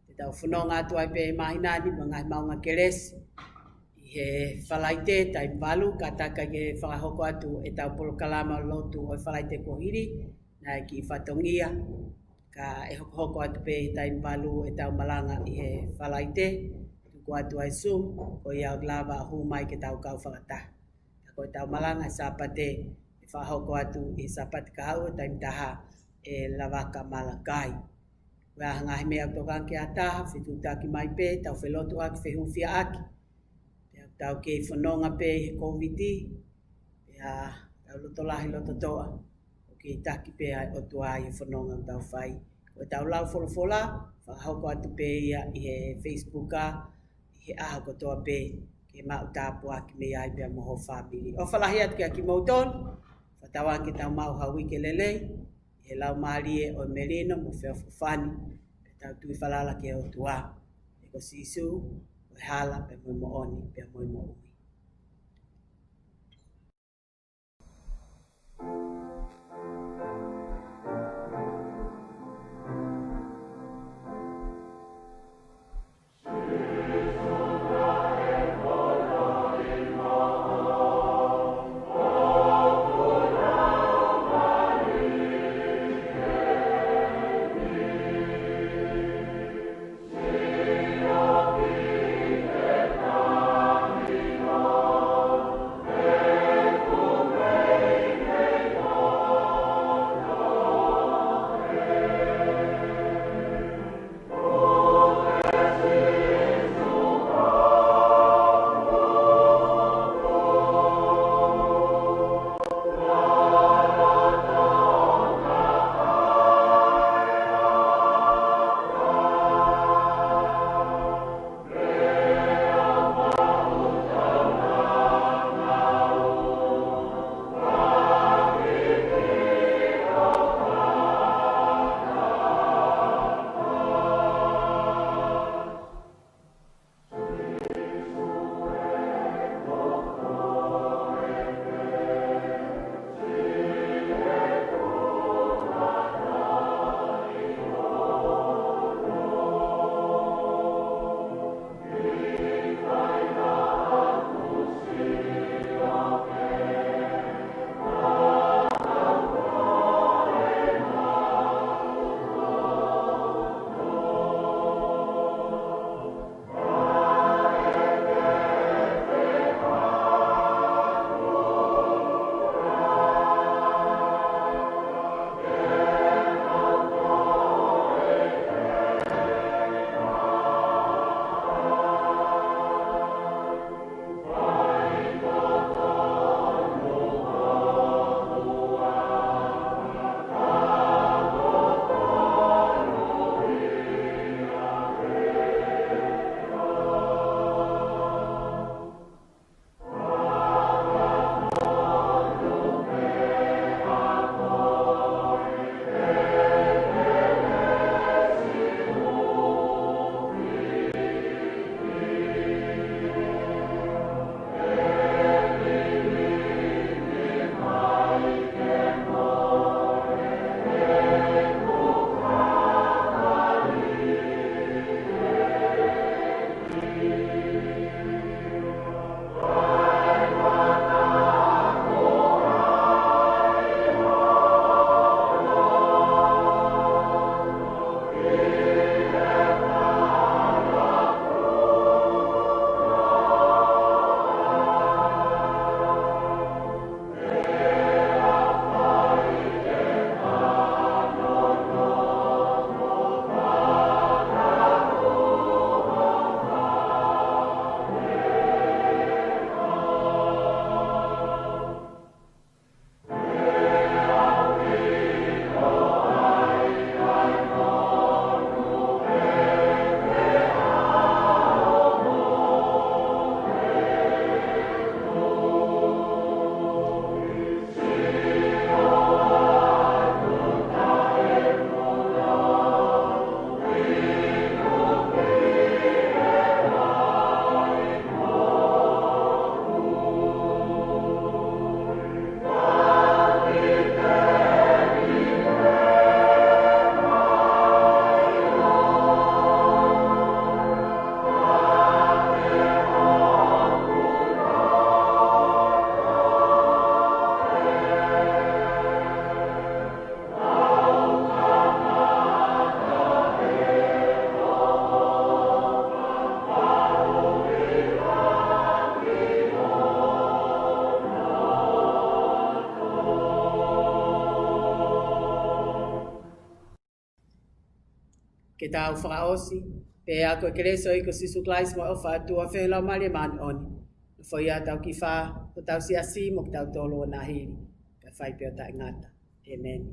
te tau fononga atu ai pē he māhina ni mo e ngaahi maʻunga kelesi. ʻI he Falaite taimi valu, kātaki ke fakahoko atu ʻetau polokalama lotu ʻo e Falaite kuo hili, naʻe kiʻi fatongia. Ka ʻe hokohoko atu pē he taimi valu ʻetau malanga ʻi he Falaite, tuku atu ai Zoom, ko ia ʻoku lava ʻo hū mai ke tau kau fakataha. Ka ko ʻetau malanga Sāpate, ʻe fakahoko atu ʻi he Sāpate kahaʻu he taimi taha ʻe Lavaka Malakai. Ko e ngaahi meʻa ʻoku tokanga ki ai ha taha, fetuʻutaki mai pē, tau felotuʻaki, fehūfiaʻaki. Pea tau kei fononga pē he Kōviti, pea tau loto lahi loto toʻa, ʻoku kei taki pē ʻa e ʻOtua ʻi he fononga ʻoku tau fai. Ko ʻetau lau folofola, fakahoko atu pē ia ʻi he Facebook ʻa, ʻi he ʻaho kotoa pē, ke maʻu tāpuaki mei ai pea mo ho fāmili. ʻOfa lahi atu kiate kimoutolu, fakatauange ke tau maʻu ha uike lelei, ʻi he laumālie ʻo e melino mo e feʻofoʻofani, pea tau tui falala ki he ʻOtua. He ko Sīsū, ko e hala, pea mo e moʻoni, pea mo e moʻui. Ke tau fakaʻosi, pea ko e kelesi ʻo e ʻEiki ko Sīsū Kalaisi mo e ʻofa ʻa e ʻOtua, feohi ʻa e Laumālie Māʻoniʻoni, nofoʻia ʻetau kiʻi fā, hotau siasi mo kitautolu ʻo nahili, kae fai pē ʻo taʻengata. ʻĒmeni.